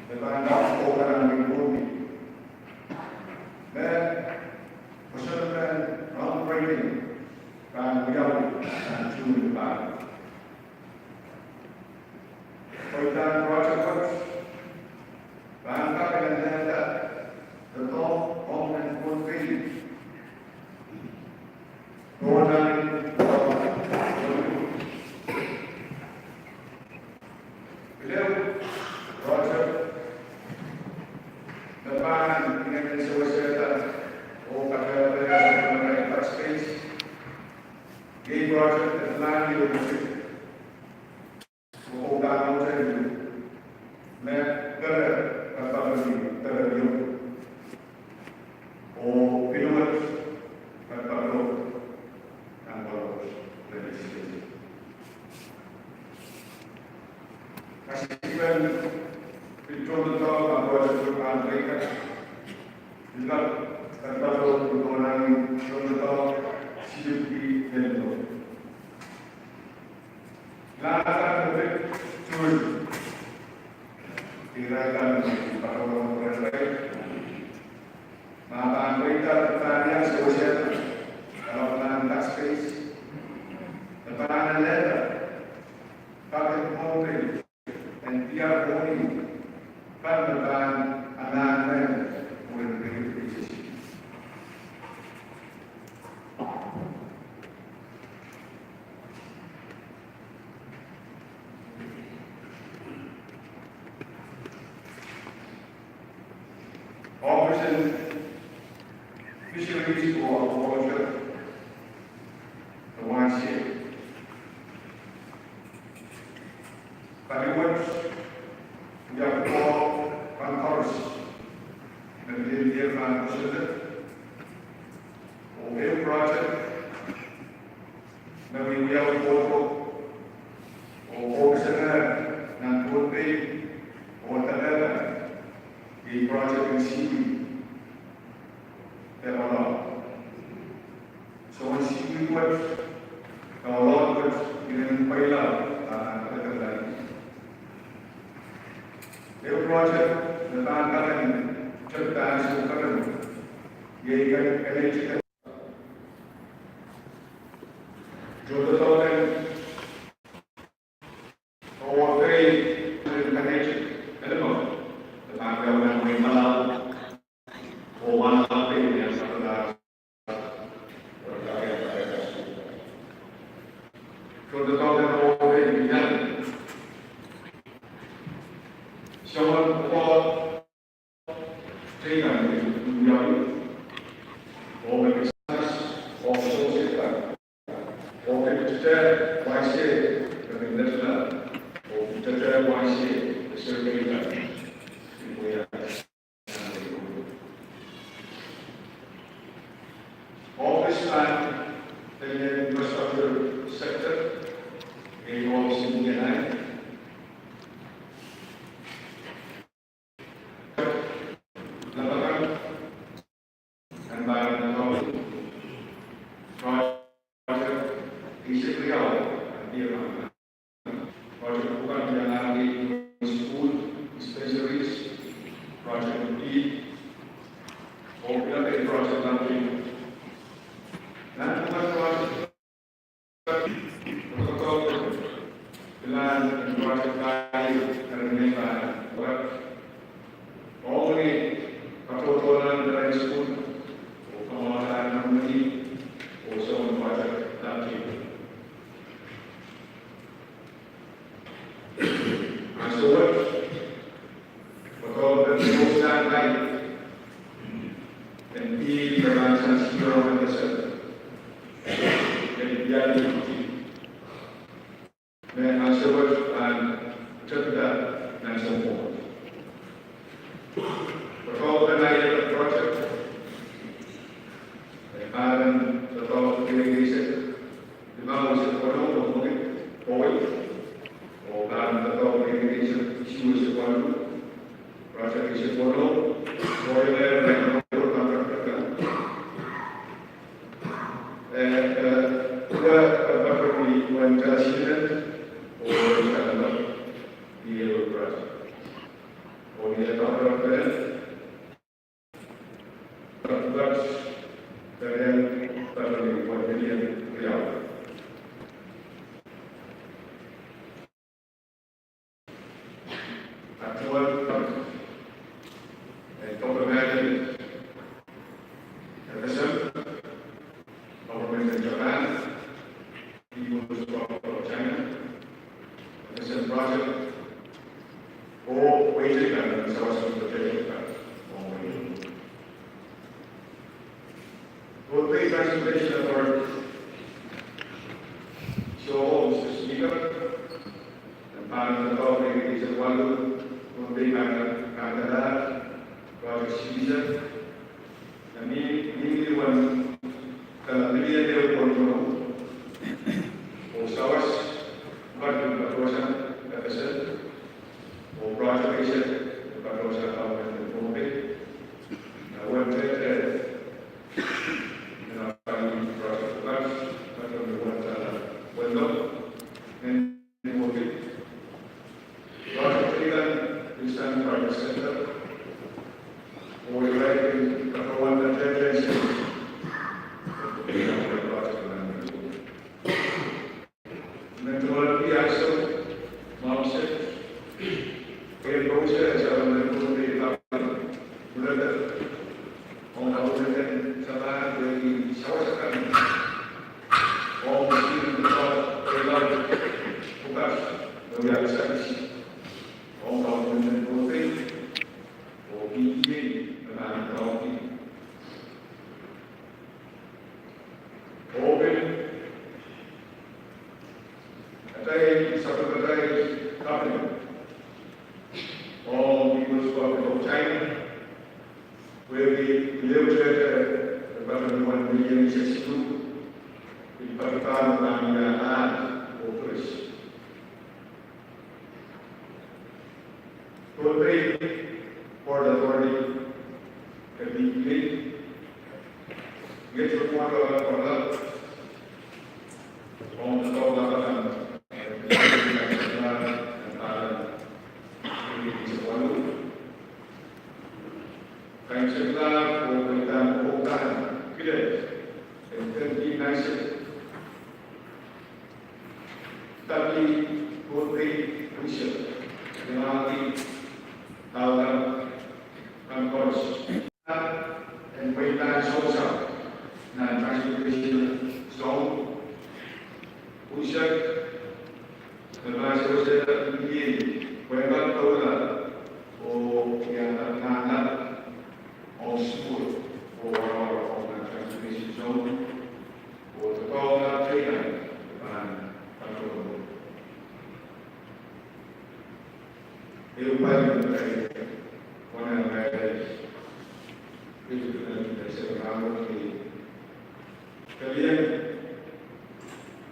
me pahn kak kohla nan Pohnpei. Me, pwe sohte pahn groundbreaking, pahn wiawi, pahn June pahn. Pwe pahn project wet, pahn kak en lelda, the top government would be. Pwe nan Iei project e pilahn ieu me pid, oh udahn ohte ieu, me pere, pere, pere ieu, oh pil wet, pere, pere, nan pere wet, pere. Kasipen pil tohndoadoahk me project pahn pweida. Ila, katato, tohndoadoahk, tohndoadoahk, sihpw leldo. Lahn akan me pid tourism. Irail kan me patohwan pwurehng irail. Ma pahn pweida, pahn iang sewese, development tax base. Me pahn alehda, public housing. En diar mwohni, pahn me pahn anahn men, mwurin reirei. Ohpis en Fisheries oh Aquaculture, de wahnsien. Pali wet, wia pwukoa pahn koaros, me pil diar pahn kosonned, oh ehu project, me wiawi kohkohdo, oh koasoia nan Pohnpei, oh Dapama, iei project en seaweed, de pala. Soangen seaweed wet, de pala wet, iren pweila, ah, ah, ah, ah. Ehu project, me pahn kak en, tepda ansou keren, iei kan, kan e tepda. Tohndoadoahk en Ohpis en infrastructure sector, en ohpis en D N I. Lapalap, en pahn, project, eisek riau, en pahn, project pwukat iang ahneki school, dispensaries, project pid, oh pil project laud. Nan pwukat project, Pilahn en project pahieu, keren me pahn wet. Ong ni, katohtohlan en school, oh kamwahlahn en mwohni, oh soangen project laud. Ansou wet, patohwan pil sohte sang nai, en pil pahn sang siro en ese, en pil me ansou wet pahn tepda nan sounpwong. Patohwan nai project, e pahn patohwan pil eisek limau eisek weneu, oh mungit, oh, oh pahn patohwan pil eisek isuh eisek weneu, project eisek weneu, oh, eh, eh, eh, eh, eh, eh, eh, eh, eh, eh, eh, eh, eh, eh, Actual, eh, Government FSM, Government en Japan, People's Republic of China, FSM project, oh wehi kan nan sawas en project kan, oh wehi. Pohnpei Transportation Authority, Mister Speaker, nan pahn doadoahk rieisek waluh, Pohnpei pahn, pahn kadahr project silisek me mihmi uwen dala million ehu point konohu, oh sawas pahn patohsang FSM, oh project eisek patohsang Government en Pohnpei. Nan uwen tehte, nan pahn project pahn, pahn uwen dala wendo en Pohnpei. Project ikan Eastern Project Center, oh irail pil kawanda tehte en sent. Project ikan. Nan tolong pil ansou, mouse, e pousehla saran nan Pohnpei pahn, mulete, ong kaunenten sapahl pwehki sawas akan. Ong sihn en pwukat, pwukat, me wia kisakis. Ong kaunenten Pohnpei, oh PTA me pahn doadoahk. Oh pil atail, sapwellimatail company, oh People's Republic of China, pwehki leu tehte, patohwan million eisek siluh, pil patohwan pahn wia ahl oh pres. Pohnpei Port Authority, PPA, iet report wasa, ong doadoahk kan, kaimwisekla oh pahn, oh pahn kilel en tengki nansek tapi Pohnpei unsek, iangahki kaudok kan koaros. En pweida sousou nan transportation zone unsek, me pahn sewesehla PPA pwehn kak doula oh iangahki kaudok ong sukuhl oh warawar ong nan transportation zone. Oh doadoahk teikan pahn, pahn doula. Ehu pali, pali, wana pali, ehu pali, pali, Pelien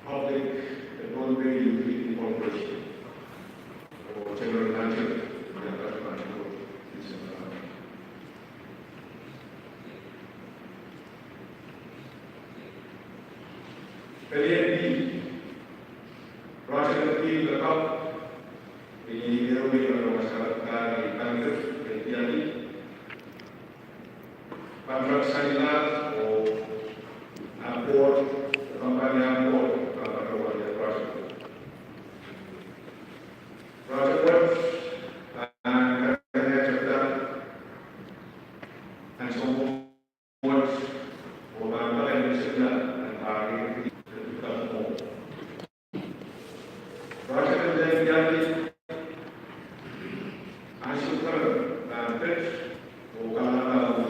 Public, eh, Pohnpei Utility Corporation, oh General Manager, ia patohwan ko, Pelien P, project P lakapw, iei ehu me patohwan sarat kari pangkir, eh, iali. Pahn sainla oh Amcor, company Amcor, pahn patohwan ia project. Project wet, pahn karanih chapter, ansou wet, oh pahn pahn karanih chapter, pahn pahn karanih chapter. Project en Lengdiadi, ansou keren pahn pet, oh kalahngan oh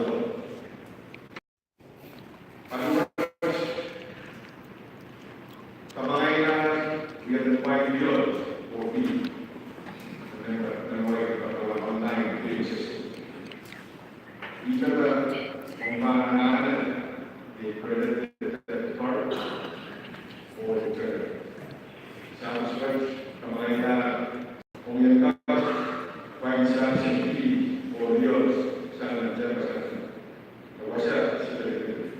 pahn kamangaiada, ia pahn pil oh pil. Nan, nan wai pahn online, pil sesi. Ih kak ong pahn anahne, eh, credit card, oh, eh, service charge, kamangaiada, ong iang kak, pahn service fee, oh, lioal, sang nan service charge. Wasa, sipil.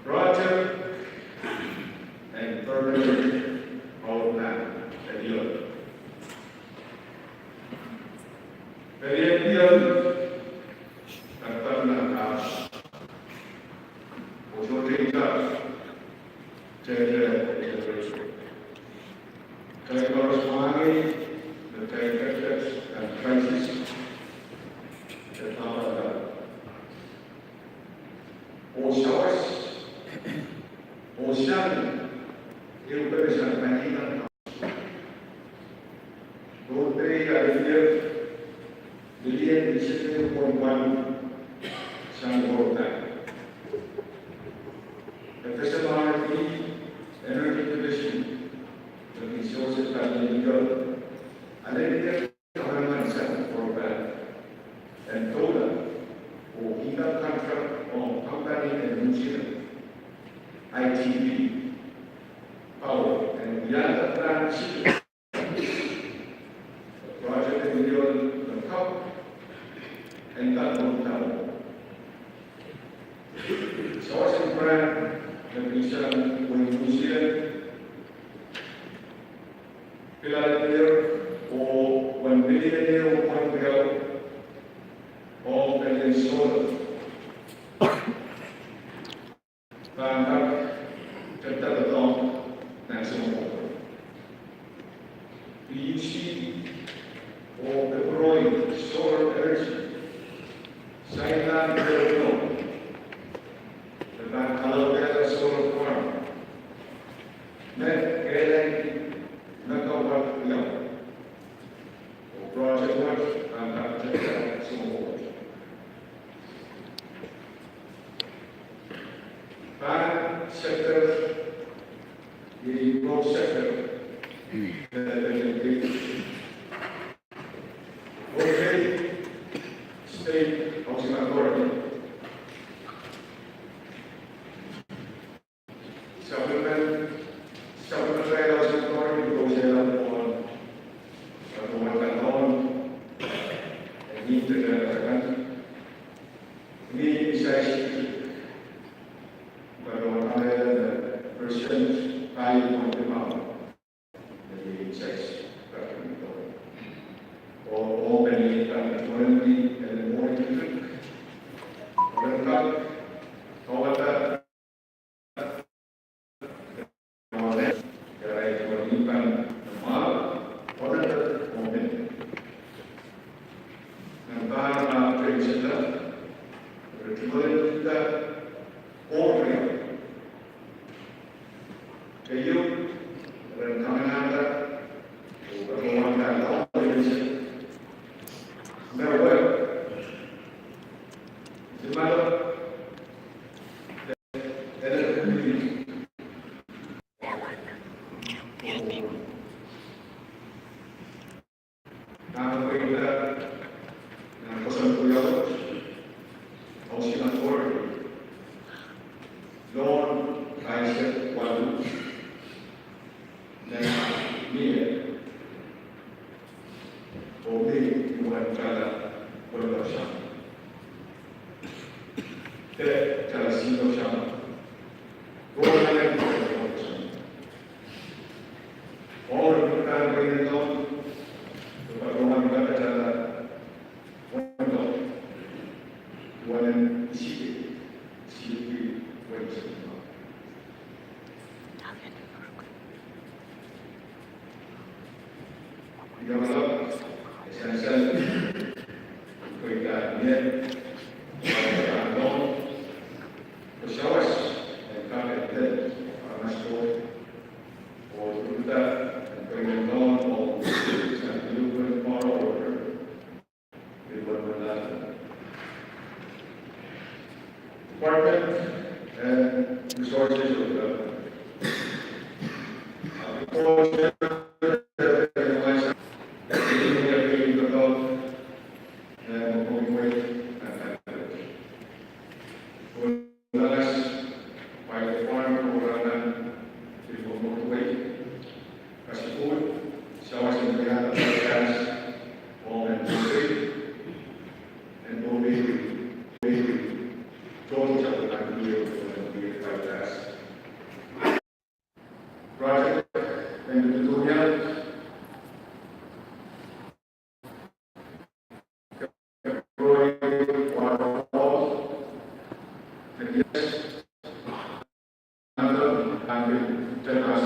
Project en permanent power plant, eh, lioal. Pelien P L, kak pahn nan kak, oh sohte in charge, tehte, eh, generation. Kitail koaros mwahngih, me kitail ketiket nan crisis, eh, pahpahda. Oh sawas, oh sang, ehu pene sang pahn inan. Pohnpei ahi liliet, liliet ni sete pon wan sang world bank. FSM RFP, Alehdi Government Central Broadband en doula oh kihda contract ong company en New Zealand, I T V Power, en wiahda plan sihk project en iol me kak en kak ong tamo. Sawas en grant me pil sang wehi New Zealand pilada ehu oh one million ehu point riau ong pelien solar pahn kak tepda doadoahk nan Soumwahu. P U C oh pepuroi solar energy, sain nan pepuroi me pahn kalokalohda solar farm me kehlail megawatt riau. Oh project wet pahn kak tepda Soumwahu. Pahn sector, iei road sector, eh, eh, eh, okay, State Housing Authority. Supplement, supplementary housing authority goes along on, on one alone, and need to, uh, need size, but on, uh, percent value on the amount. Size, oh, oh, many, uh, twenty, and more. Nan pweida, nan koasoandi, Housing Authority loan pahisek waluh nan mie oh mie ni wen tala weloh sang. Te tala siloh sang. Rohng nan weloh sang. Ong pil pahn pweida, pahn rohng nan kak tala weloh. Wen en isike, isike weloh sang. Department and Resources of Government. Agriculture, Project en tutunia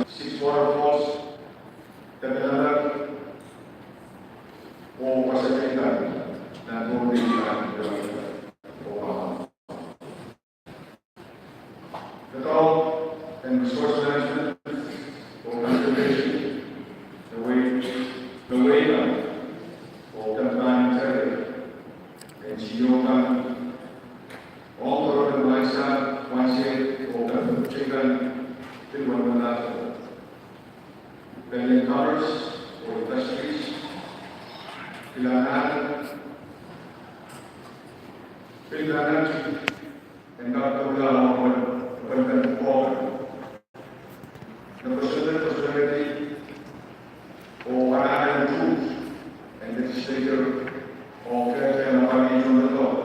six waterfalls, the Canada, oh Pacific, and, and Development and Resource Management oh Conservation, the way, the way, oh Compliance, N G O kan, ong korohr en wansahpw, wansehd oh kepitkin kan, pil wenwendahte. Pelien Commerce oh Industries, pil anahne, pil anahne en kak doula ong pwelpen pwukoa, ne kosonned, kosonned oh anahne en tuht en legislature oh kehkehn apwalih tohndoadoahk.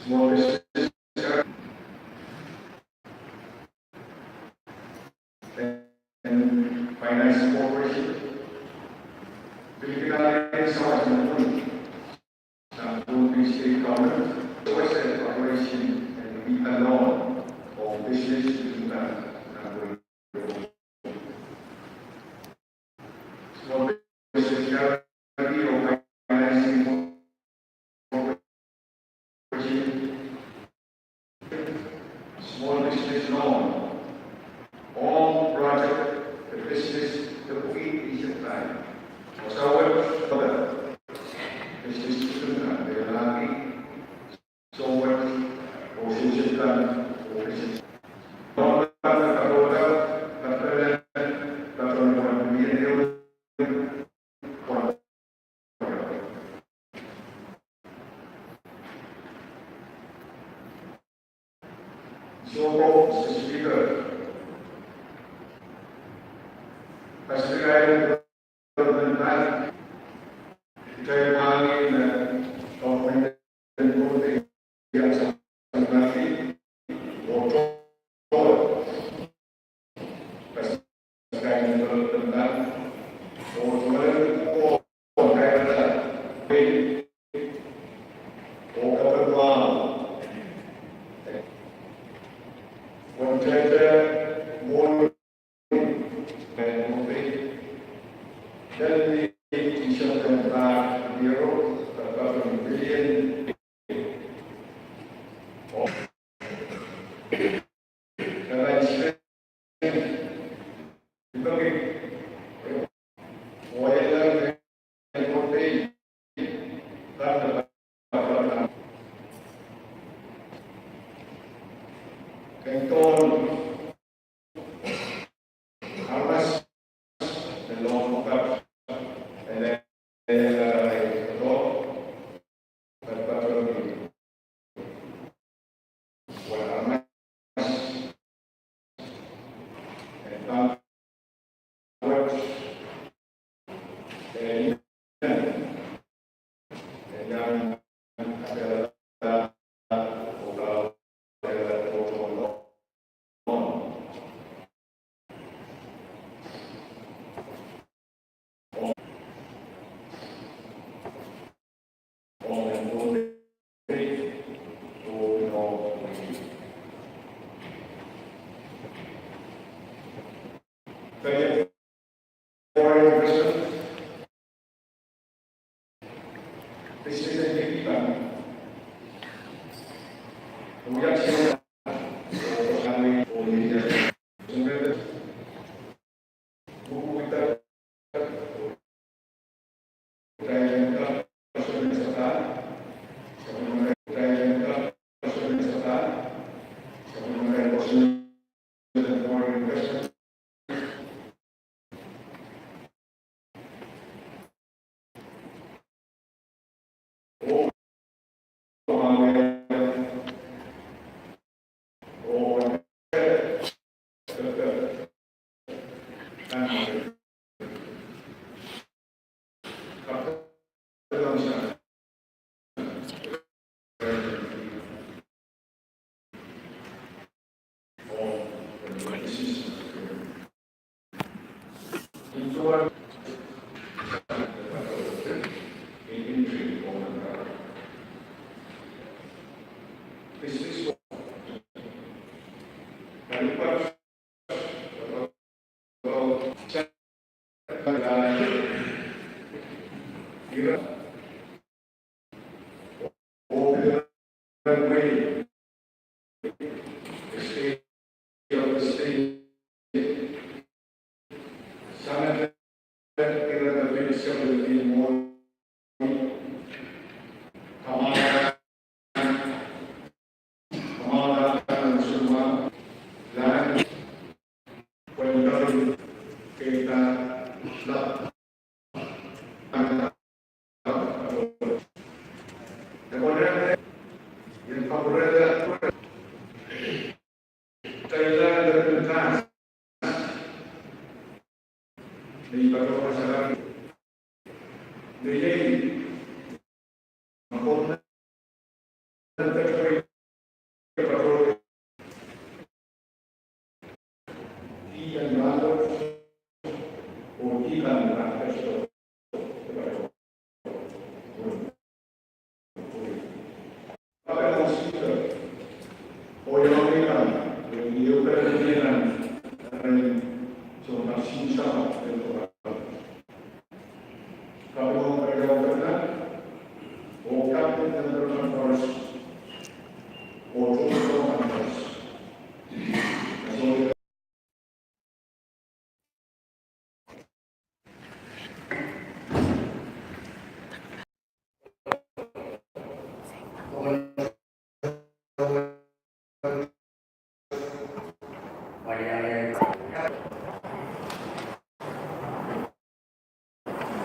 Small Business and Finance Corporation, pil kihda sawas en pwuhk sang Pohnpei State Government, sawas en operation en ih alone oh business utung kan nan pwuhk. Small Business Guarantee or Financing Corporation, small business loan, ong project de business de pwuhk eisek kan. Wasa wet, business utung kan, de lagi, soh wet, oh sohte kan, oh business. Soh, Mister Speaker, Pacific Island Development Bank, kitail mwahngih me government en Pohnpei iang samwalahki oh tohto Pacific Island Development Bank oh tohto oh kairada oh kapedwang wantete mwohn